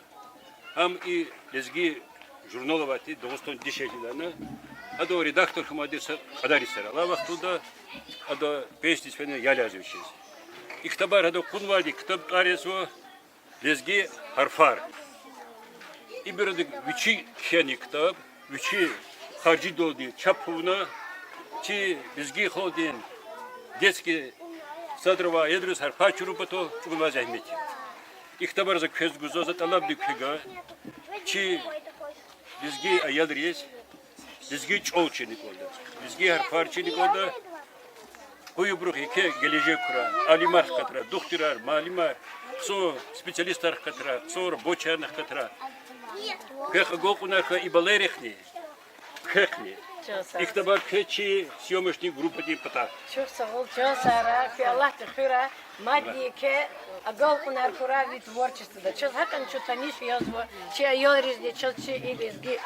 Гьам и лезги журнал авай тир, Дагъустандин дишегьлидин. Ада редактор хьанвайди са кьадар йисара. Алай вахтунда ада пенсиядиз фена, ял язава вичиз. И ктабар гьада кьунвайди, ктабдин тӀвар язва Лезги гьарфар. Ибур ада вичи кхьена ктаб, вичи харжидалди чап авуна, чи лезги халкьдин детский садра авай аялриз гьарфар чурун патал чӀугунвай зегьмет я. И ктабар за квез гузва, за тӀалабни квез гуз, чи лезги аялриз лезги чӀал чирна кӀанда, лезги гьарфар чирна кӀанда. Къуй абурухъ еке гележег хьурай, алимар хкатрай, духтурар, муаллимар, хъсан специалистар хкатрай, хъсан рабочийрни хкатрай. Квехъ агалкьунар хьуй и балайрихъни, квехъни. И ктабар квез чи съёмочный группадин патай. Чухсагъул, чан сагърай, куь Аллагьди хуьрай, мадни еке агалкьунар хьурай ви творчествода. Чаз гьакӀни чун таниш язва, чи аялризни, чаз чи и лезги,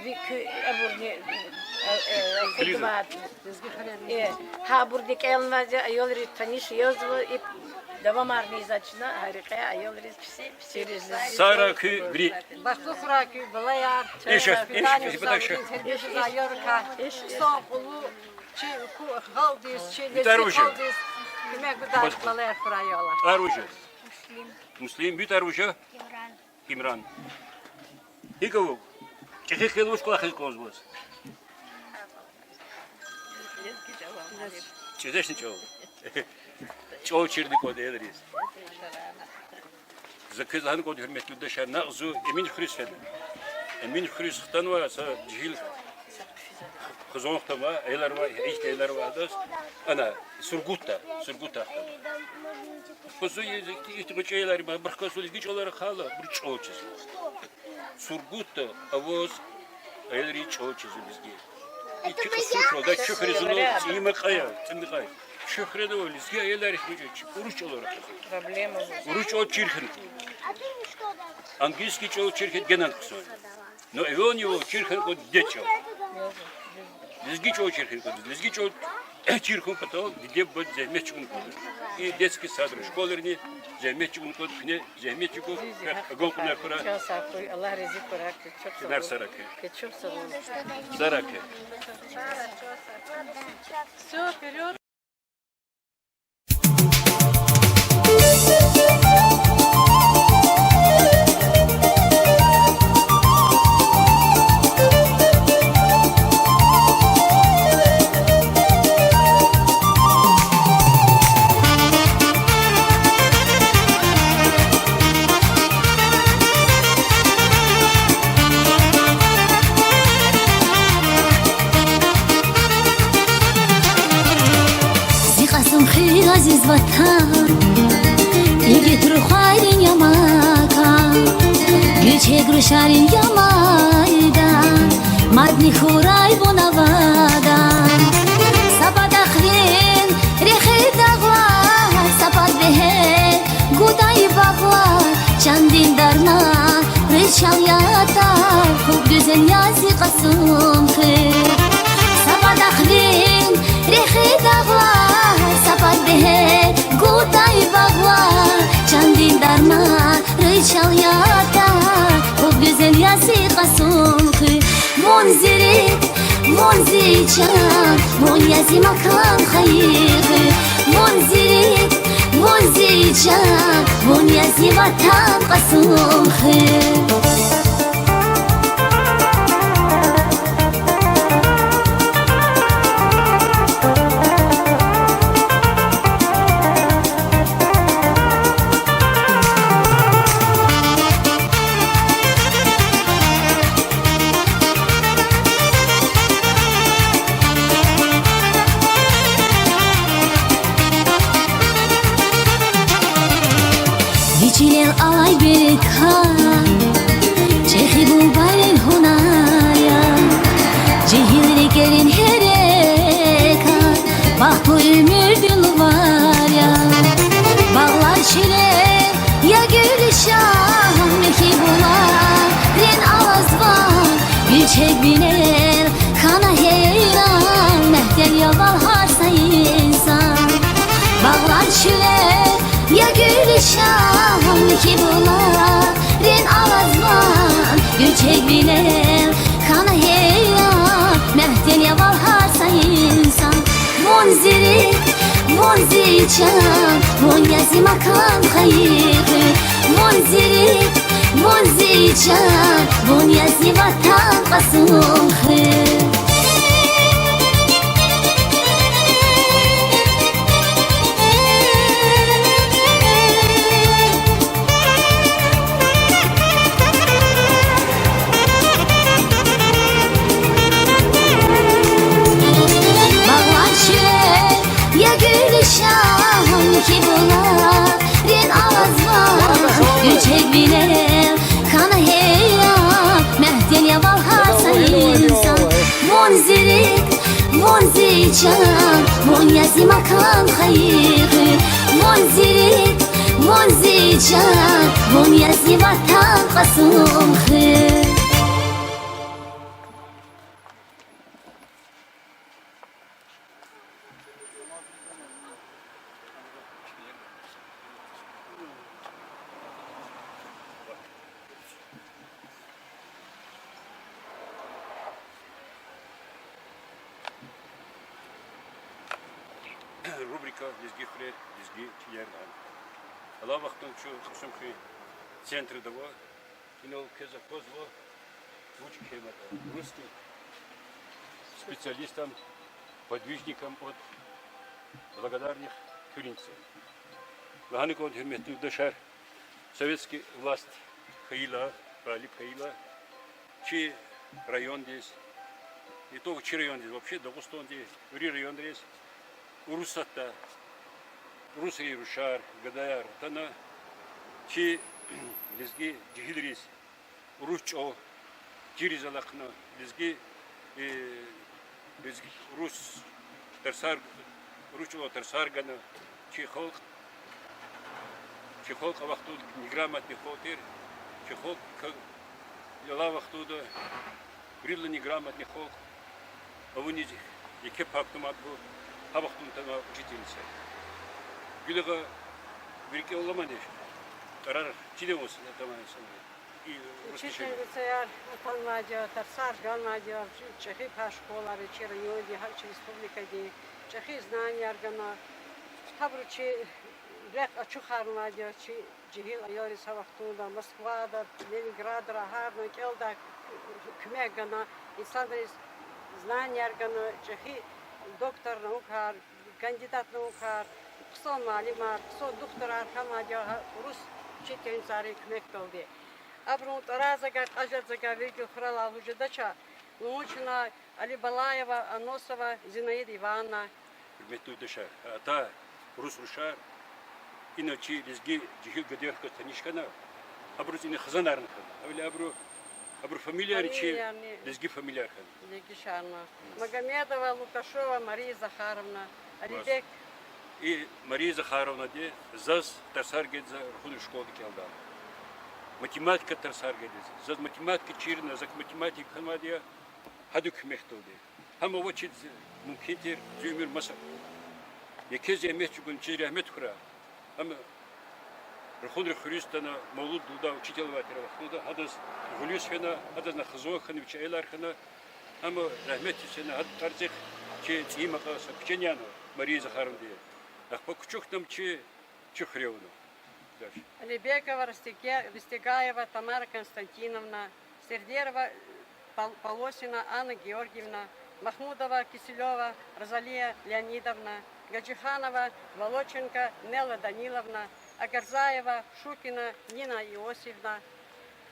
ви куь абурни, э, э, худмат. Э, гьабурни кӀелнавайди аялриз таниш язва, и Давамарни за чна гьа рекье аялриз писи, писириз. Сара куь вири. Бахтлу хьурай куь, балаяр. Иша, иш, иш, бадакша. Тербиядиз аялрикай хъсан, къулу, чи ку-, халкьдиз, чи лезги халкьдиз куьмек гудай балаяр хьурай, я Аллагь. ТӀвар вуж я? Муслим. Муслим, ви тӀвар вуж я? Имран. ГьикӀ ава? ЧӀехи хьиз вуч кӀвалахиз кӀанзава ваз? ЧӀезешни чӀал. ЧӀал чирни кӀанда аялриз. За квез лагьана кӀанда, гьуьрметлу юлдашар, накь зун Эминхуьруьз фена. Эминхуьруьз хтанва са жегьил хизан хтанва, аялар ава, ихьтин аялар ава гьадаз. Ана, Сургутда, Сургутда хтанва. Зун ихьтин гъвечӀи аялар ма, абурухъ галаз лезги чӀалал рахайла, абуру чӀал чизва. Сургутда аваз аялриз чӀал чизва лезги. И чи кьасушлада, чухриз зуна цӀийи макьая, цӀийи макьая. Чухрена ва лезги аялар ихьтин урус чӀалал рахазва. Урус чӀал чир хьана кӀанда. Английский чӀал чир хьайитӀа генани хъсан я. Но эвелни-эвел чир хьана кӀанда дидед чӀал. Лезги чӀал чир хьана кӀанда. Лезги чӀал чир хьун патал диде-бубади зегьмет чӀугуна кӀанда. И детский садра, школайрини зегьмет чӀугуна кӀанда, куьне зегьмет чӀугу, агакьунар хьурай. Чан сагъ хьуй, Аллагь рази хьурай, куьн чухсагъул. Сара куьн. Куьн чухсагъул. Сара куьн. Всё, вперёд. Зи Кьасумхуьр, азиз ватан, игит рухвайрин я макан, гуьчек рушарин я майдан, мадни хьурай вун авадан. Са пад ахвин рехи дагълар, са пад бегьер гудай багълар, чандин дарман, ричал ятар, хьухь, гуьзел я зи Кьасумхуьр. Са пад ахвин рехи дагълар, са пад бегьер гудай багълар, чандин дарман, ричал ятар, хьухь, гуьзел я зи Кьасумхуьр. Вун зи рикӀ, вун зи чан, вун я зи макан хайи хуьр. Вун зи рикӀ, вун зи чан, вун я зи ватан Кьасумхуьр. Вичилел алай берекат, чӀехи бубайрин гьунар я, жегьил рикӀерин гьерекат, бахтлу уьмуьрдин лувар я. Багълар чилер я, гуьлуьшан, михьи буларин алаз ван, гуьчек винел хьана гьейран, мягьтел я вал гьар са инсан. Багълар чилер я, гуьлуьшан, михьи буларин алаз ван, гуьчек винел хьана гьейран, мягьтел я вал гьар са инсан. Вун зи рикӀ, вун зи чан, вун я зи макан хайи хуьр. Вун зи рикӀ, вун зи чан, вун я зи ватан Кьасумхуьр. Багълар чилер я, гуьлуьшан, михьи буларин алаз ван, гуьчек винел хьана гьейран, мягьтел я вал гьар са инсан. Вун зи рикӀ, вун зи чан, вун я зи макан хайи хуьр. Вун зи рикӀ, вун зи чан, вун я зи ватан Кьасумхуьр. Рубрика Лезги хуьрер, лезги чилер лагьана. Алай вахтунда чун Кьасумхуьн центрда ава. Инал квез аквазва вуч кхьенватӀа. Русский специалистам, подвижникам от благодарных туьринцев. Лагьана кӀанда, гьуьрметлу юлдашар, советский власть хьайила, гъалиб хьайила, чи райондиз, не только чи райондиз, вообще Дагъустандин вири районриз урусатда, урусрин рушар, гадаяр атана, чи лезги жегьилриз урус чӀал чириз алахъна, лезги, э, лезги, урус тарсар, урус чӀалан тарсар гана, чи халкь, чи халкь а вахтунда неграмотный халкь тир, чи халкь к-, алай вахтунда виридалай неграмотный халкь, авуниз еке пак тумад гу, гьа вахтунда атана учительница. Гила вири кӀелламани тӀварар чидай ваз атанвай инсанри. И русский учительницаяр атанвайди я, тарсар ганвайди я, чӀехи пай школайра чи райондин, гьа чи республикадин, чӀехи знанияр гана. Гьабуру чи рехъ ачухарнавайди я чи жегьил аялриз гьа вахтунда Москвада, Ленинградра гьарна кӀелдай куьмек гана, инсанриз знанияр гана, чӀехи доктор наукаяр, кандидат наукаяр, хъсан муаллимар, хъсан духтурар хьанвайди я гьа урус учительницайрин куьмекдалди. Абурун тӀварар за гайи, кьажар за гайи виридалай хуралай лугьуз жедач, лугьун чна Алибалаева Аносова Зинаида Ивановна. Гьуьрметлу юлдашар, атай урус рушар ина чи лезги жегьил гадаяр хкаж таниш хьана, абуруз ина хизанарни хьана. Гьавиляй абуру, абурун фамилияр чи лезги фамилияр хьана. Лезгишарна. Магомедова Лукашова Мария Захаровна, Алибек. И Мария Захаровнади заз тарсар гайиди, за рахунрин школада кӀелдай. Математика тарсар гайиди. Заз математика чирна, за математик хьанвайди я, гьадан куьмекдалди. Гьам авачиз мумкин тир зи уьмуьр маса. Еке зегьмет чӀугуна, чиз рагьмет хьурай. Гьам Рахунрин хуьруьз атана, Мавлуд лугьудай учитель авай тир а вахтунда, гьадаз гъуьлуьз фена, гьадазни хизан хьана, вичин аялар хьана, гьам рагьметдиз фена, гьадан тӀварцӀихъ чи цӀийи макьа са куьчени яна, Мария Захаровнади. Ахпа кучукдам чи, чи хуьре авуна. Алибекова Растеге-, Растегаева Тамара Константиновна, Сердерова Пол-, Полосина Анна Георгиевна, Махмудова Киселева Розалия Леонидовна, Гаджиханова Волоченко Нелла Даниловна, Агарзаева Шукина Нина Иосифовна,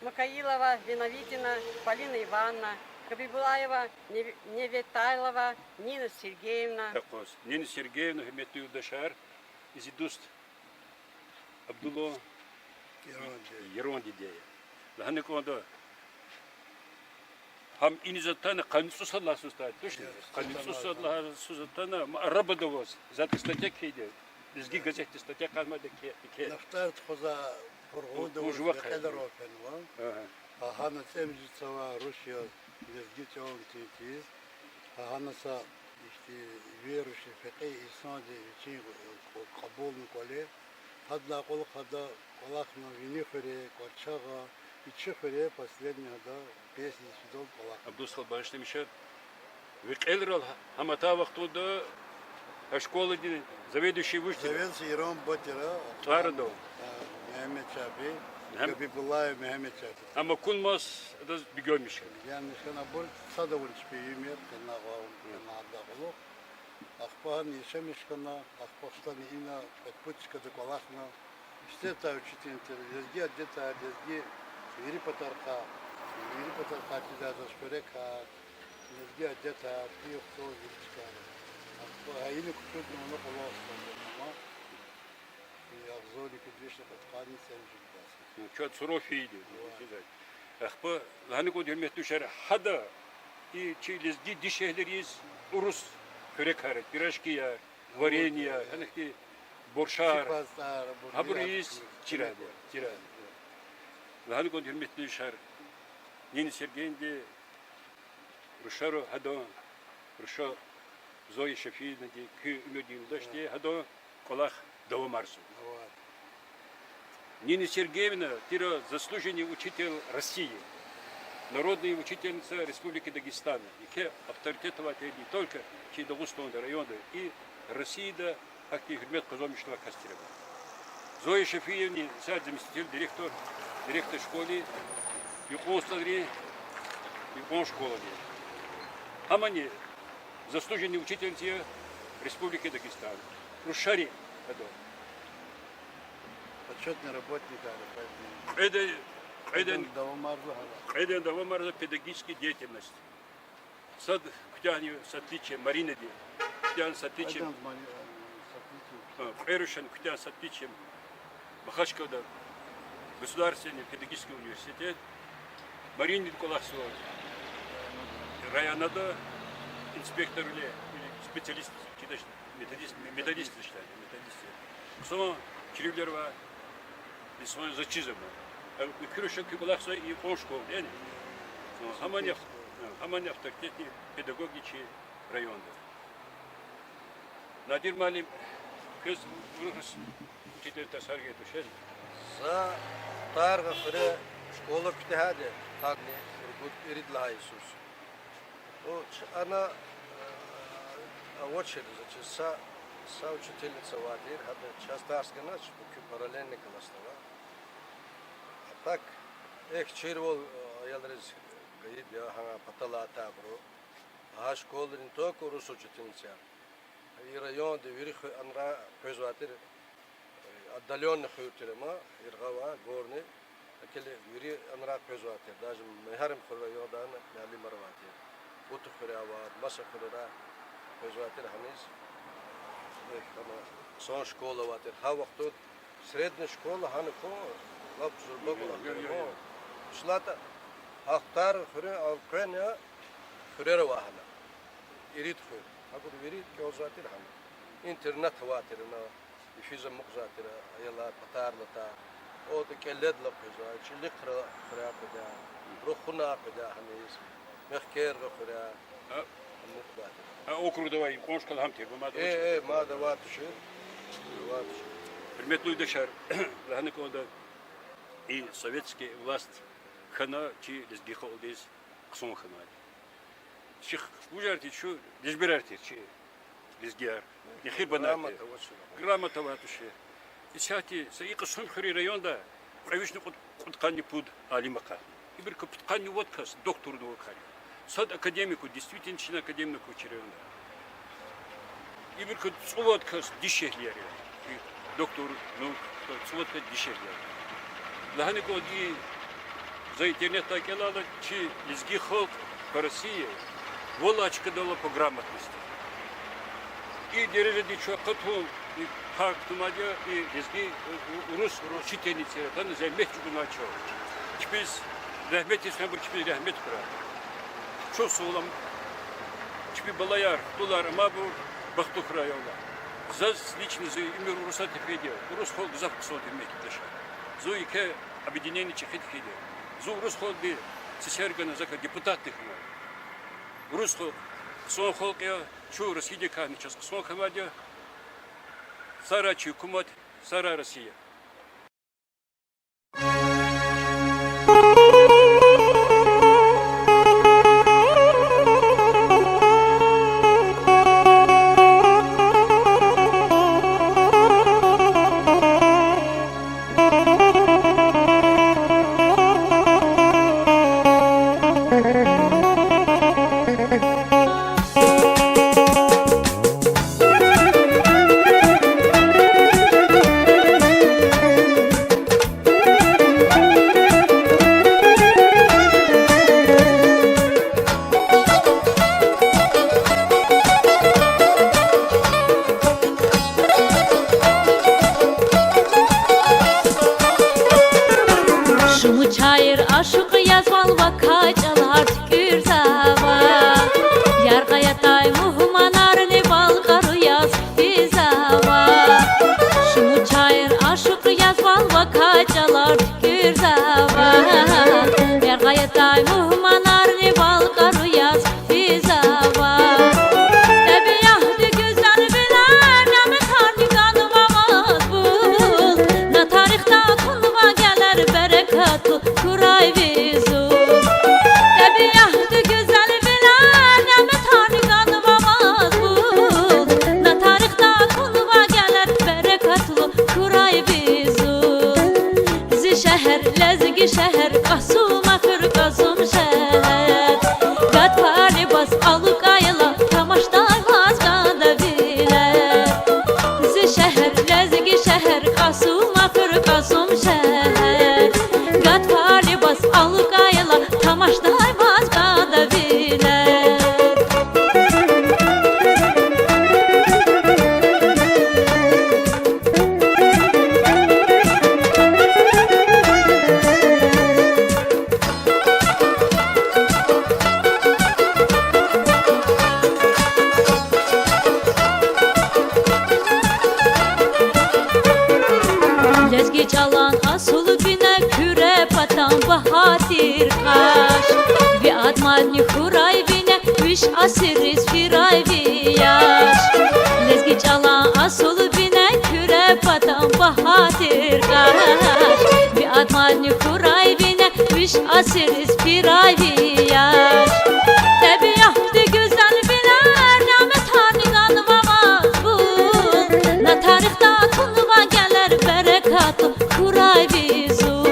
Мукаилова Виновитина Полина Ивановна, Хабибулаева Нев-, Неветайлова Нина Сергеевна. Акъваз. Нина Сергеевна, гьуьрметлу юлдашар, зи дуст Абдуллан яран диде я. Лагьана кӀанда, гьам иниз атана къанни цӀусад лагьай йисуз атана, точно? Къанни цӀусад лагьай йисуз атана, ма арабада аваз, за статья кхьейди я, Лезги газетда статья кьазмайди я, кхьей, кхьей. Нафтар тухузвай, къургъуда аваз, векьеда рав фенва. Агьана цӀемуьжуьд йисава руш яз лезги чӀалан тин тийиз. Агьана са ихьтин верующий, фекьи инсанди вичин кьабулна кӀвале, гьадалай кьулухъ гьада кӀвалахна вини хуьре, КӀварчагъа, и чи хуьре последний гьада песни фидал кӀвалахна. Абдул, багъишламиша, ви кьилрал гьам атай вахтунда гьа школадин заведующий вуж тир? Заведующий Иран буба тир, а, тӀвар ада. А, Мегьамед Шафи, Хабибуллаев Мегьамед Шафи. Амма акунмаз адаз бегенмиш хьана. Бегенмиш хьана, абур сад авун чпи уьмуьр, къенагъ авун, къенагъ гьадалай кьулухъ. Ахпа гьана яшамиш хьана, ахпа хтана ина, отпускада кӀвалахна. Сифте атай учительница тир, лезги адетар, лезги вири патарихъай, вири патарихъай чидай заз хуьрекар, лезги адетар, куь хцо вири чкайра. Ахпа гьа ина кучудна вуна кӀвалахзава, ама и агъзурни кӀуьд вишни кьудкъанни цӀемуьжуьд йисуз. Чаз сурун фейиди я. Ахпа лагьана кӀанда, гьуьрметлу юлдашар, гьада и чи лезги дишегьлийриз урус хуьрекар, пирожкияр, вареньеяр, гьана ихьтин борщар, гьабур ийиз чирайди я, чирайди я. Лагьана кӀанда, гьуьрметлу юлдашар, Нина Сергеевнади рушари гьадан, руша Зоя Шафиевнади, куь уьмуьрдин юлдашди, гьадан кӀвалах давамарзава. Нина Сергеевна тир заслуженный учитель России, народная учительница Республики Дагестан. Еке авторитет авай тир не только чи Дагъустанда, районда, и Россияда Гьахьтин гьуьрмет къазанмишнавай кас тир ам. Зоя Шафиевна, сад заместитель директор, директор школы, икьван стхадин, икьван школадин. Гьамани заслуженный учительница Республики Дагестан. Рушари ада. Почётный работник, а, кьведин, кьведин, кьведин давамарзава, кьведин давамарзава педагогическая деятельность. Сад куьтягьна с отличием, Маринади куьтягьна с отличием. Кьведин Мари-, э, с отличием. А, кьве рушан куьтягьна с отличием Махачкалада государственный педагогический университет. Маринади кӀвалахзава районда инспекторвиле, или специалист, чидач, методист, методист, методист. Хъсан чирвилер ава, инсан заз чиз ама. Э, куь рушан куь кӀвалахзава икьван школада, яни? Гьамани, гьамани авторитетный педагоги чи районда. Надир муаллим, квез урус учительдин тарсар гайитӀа, шехьер. За Таргъа хуьре школа куьтягьайди, къанни ругуд-ирид лагьай йисуз. О, ч-, ана, э, авачир, значит, са, са учительница авай тир, гьада чаз тарс ганач, муькуь параллельный классда ава. А так, эхь, чирвал, э, аялриз гайиб я, гьа паталай атайбуру. Гьа школада не только урус учительница я. И районда вири хуьр анра къвезвай тир, э, отдалённый хуьр тир ама, яргъа авай, горный. Акили вири анра къвезвай тир, даже Мегьарамдхуьруьн райондай муаллимар авай тир. Бутухуьряй ва маса хуьрерай къвезвай тир гьаниз. Эхь, ана, хъсан школа авай тир. Гьа вахтунда средняя школа гьана хьун, лап зурба кӀвалах тир ама. ИшаллагьтӀа, гьа Таргъа хуьруьн элкъвена хуьрер ава гьана. Ирид хуьр. Гьабур вири кӀелзавай тир гьана. Интернат авай тир ана, йифиз амукьзавай тир аялар патарилай атай. Ода кӀеледилай къвезвай, ЧӀулихъра хуьряй къведай, Рухунай къведай гьаниз, Мехкергъа хуьряй. А, амукьзавай тир. А округда авай икьван школа гьам тир, мад авач? Э, э, мад авай тушир. Авай тушир. Гьуьрметлу юлдашар, лагьана кӀанда, и советский власть хьана чи лезги халкьдиз хъсан хьанвайди. Чи вужар тир, чун лежберар тир, чи лезгияр. Нехир банар тир. Грамота авай тушир. Исятда са и Кьасумхуьруьн районда кьве вишни кьуд-, кьудкъанни пуд алим акъатна. Ибурукай пудкъанни вад кас докторнавай кар я. Сад академик ава, действительно чин академик ава чи районда. Ибурукай цӀувад кас дишегьлияр я. И доктор наук, цӀувад кас дишегьлияр я. Лагьана кӀанда, за интернетдай кӀелайла, чи лезги халкь по России валай чкадал ала по грамотности. И дережадиз чун акъатун, и пай кутамайди я, и лезги, у-, урус учительницаяр атана зегьмет чӀугунай чал. Чпиз рагьметдиз фенбур чпиз рагьмет хьурай. Чухсагъул ам-, чпин балаяр, хтулар амайбур бахтлу хьурай, я Аллагь. Заз лично зи уьмуьр Урусатда фейиди я, урус халкь гзаф хъсан тир, мягьтелдашар. Зун еке объединение чӀехиди хьайиди я. Зун урус халкьдин сесер гана, закай депутатди хьанай. Урус халкь хъсан халкь я, чун Россиядикайни чаз хъсан хьанвайди я. Сарай чи гьукумат, сарай Россия. Шумуд шаир ашукь язвай вакай чӀалар туькӀуьрзава, яргъай атай мугьманарни балкӀаруй яз хъфизава. Шумуд шаир ашукь язвай вакай чӀалар туькӀуьрзава, яргъай атай мугьманарни балкӀаруй яз хъфизава. ТӀебиатди гуьзелвилер, няметарни ганва мазбул, на тарихда акунвай гелер берекатлу хьурай ви зул. ТӀебиатди гуьзелвилер, няметарни ганва мазбул, на тарихда акунвай гелер Шегьер Кьасума хуьр, Кьасум шегьер, гатфар либас алукӀайла, тамашдай ваз гадавилер. Зи шегьер, лезги шегьер, Кьасума хуьр, Кьасум шегьер, гатфар либас алукӀайла, тамашдай ваз гадавилер. Лезги чӀалан асул бине, Куьре патан багьа тир къаш. Ви ад мадни хьурай вине, виш асирриз фирай ви яш. Лезги чӀалан асул бине, Куьре патан багьа тир къаш. Ви ад мадни хьурай вине, виш асирриз фирай ви яш. ТӀебиатди гуьзел вилер, няметарни ганва ваз бул. На тарихда тунва гелер, берекатлу хьурай ви зул.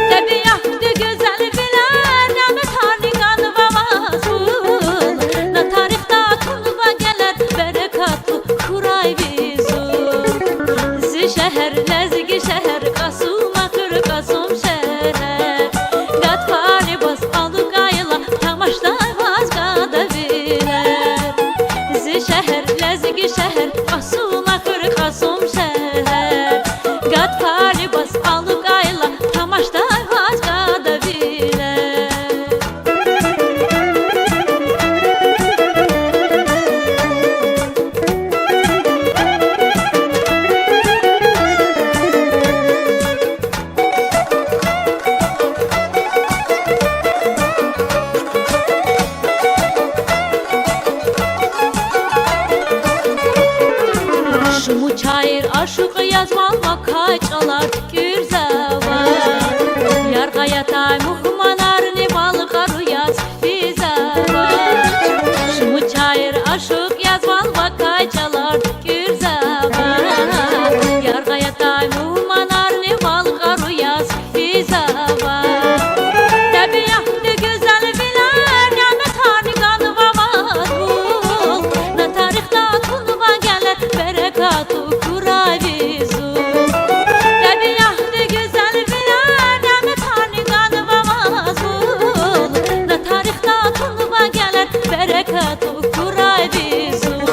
ТӀебиатди гуьзел вилер, няметарни ганва ваз бул. На тарихда тунва гелер, берекатлу хьурай ви зул. Зи шегьер, лезги шегьер, Кьасума хуьр, Кьасум шегьер, гатфар либас алукӀайла, тамашдай ваз гадавилер. Зи шегьер, лезги шегьер, Кьасума хуьр, Кьасум шегьер, гатфар либас алукӀайла, тамашдай ваз гадавилер. Шумуд шаир ашукь язвай вакай чӀалар туькӀуьрзавай, яргъай атай мугьманарни вал къару яз физавай. Шумуд шаир ашукь язвай вакай чӀалар туькӀуьрзавай, яргъай атай мугьманарни вал къару яз физавай. ТӀебиатди гуьзел вилер, няметарни ганва ваз бул. На тарихда тунва гелер, берекатлу хьурай ви зул. ТӀебиатди гуьзел вилер, няметарни ганва ваз бул. На тарихда тунва гелер, берекатлу хьурай ви зул.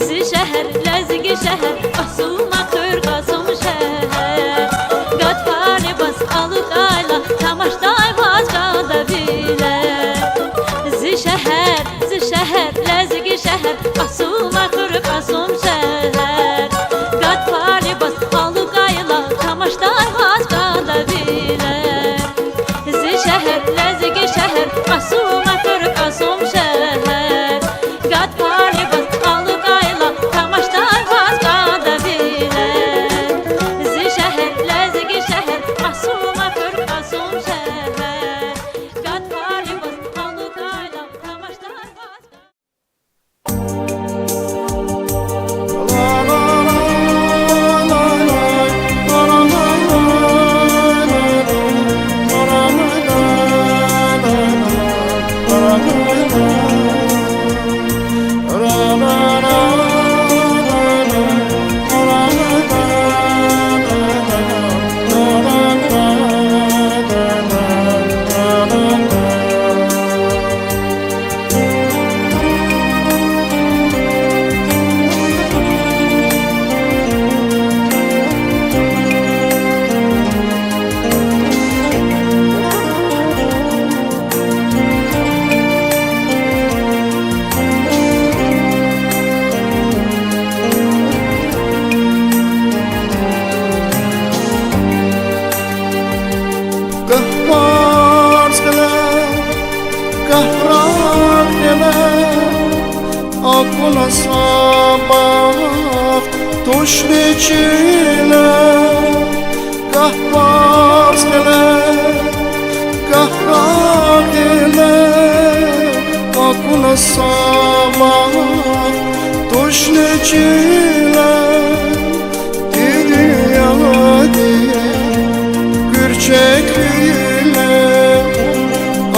Зи шегьер, лезги шегьер, Кьасума хуьр, Кьасум шегьер, гатфар либас алукӀайла, тамашдай ваз гадавилер. Зи шегьер, зи шегьер, лезги шегьер, Кьасума хуьр, Кьасум шегьер, гатфар либас алукӀайла, тамашдай ваз гадавилер. Зи шегьер, лезги шегьер, Кьасума хуьр, Кьасум шегьер, гатфар либас алукӀайла, тамашдай ваз гадавилер. Зи шегьер, лезги шегьер, Кьасума хуьр, Кьасум шегьер, гатфар либас алукӀайла, тамашдай ваз Гагь парс гъиле, гагь рагъ гъиле, акуна са бахт, тушни чиле. Гагь парс гъиле, гагь рагъ гъиле, акуна са бахт, тушни чиле. Ди дуьньядин гуьрчег Гъиле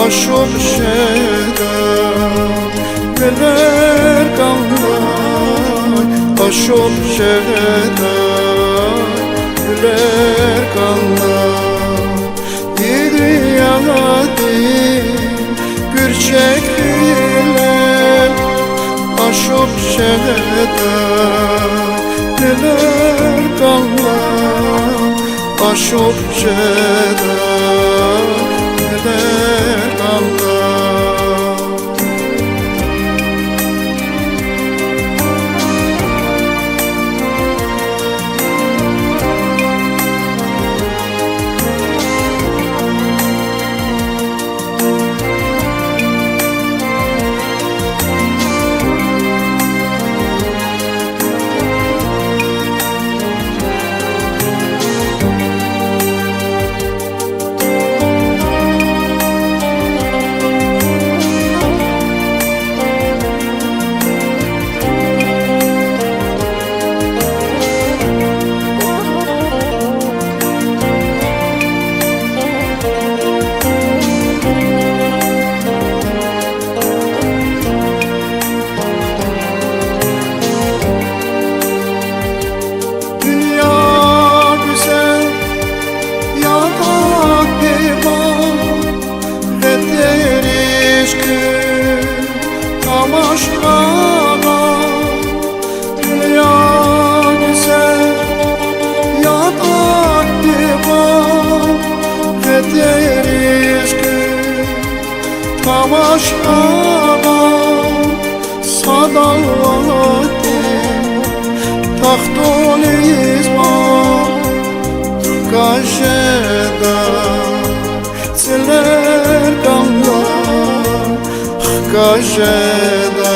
ашукь жеда, гъилер кӀандай, ашукь жеда, гъилер кӀандай. И дуьньядин гуьрчег гъиле ашукь жеда, гъилер кӀандай, ашукь жеда, гъилер кӀандай. Дуьнья гуьзел, ятӀа диван, гъетериз куьн тамашагъа. Дуьнья гуьзел, ятӀа диван, гъетериз куьн тамашагъа. Сад Аллагьди тахтуниз ма хкаж жеда, цӀилер кӀандай, хкаж жеда,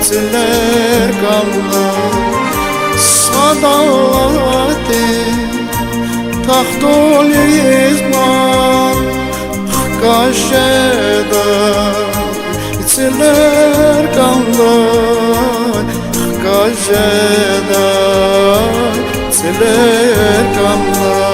цӀилер кӀандай. Сад Аллагьди тахтуниз ма хкаж жеда, цӀилер кӀандай, хкаж жеда, цӀилер кӀандай.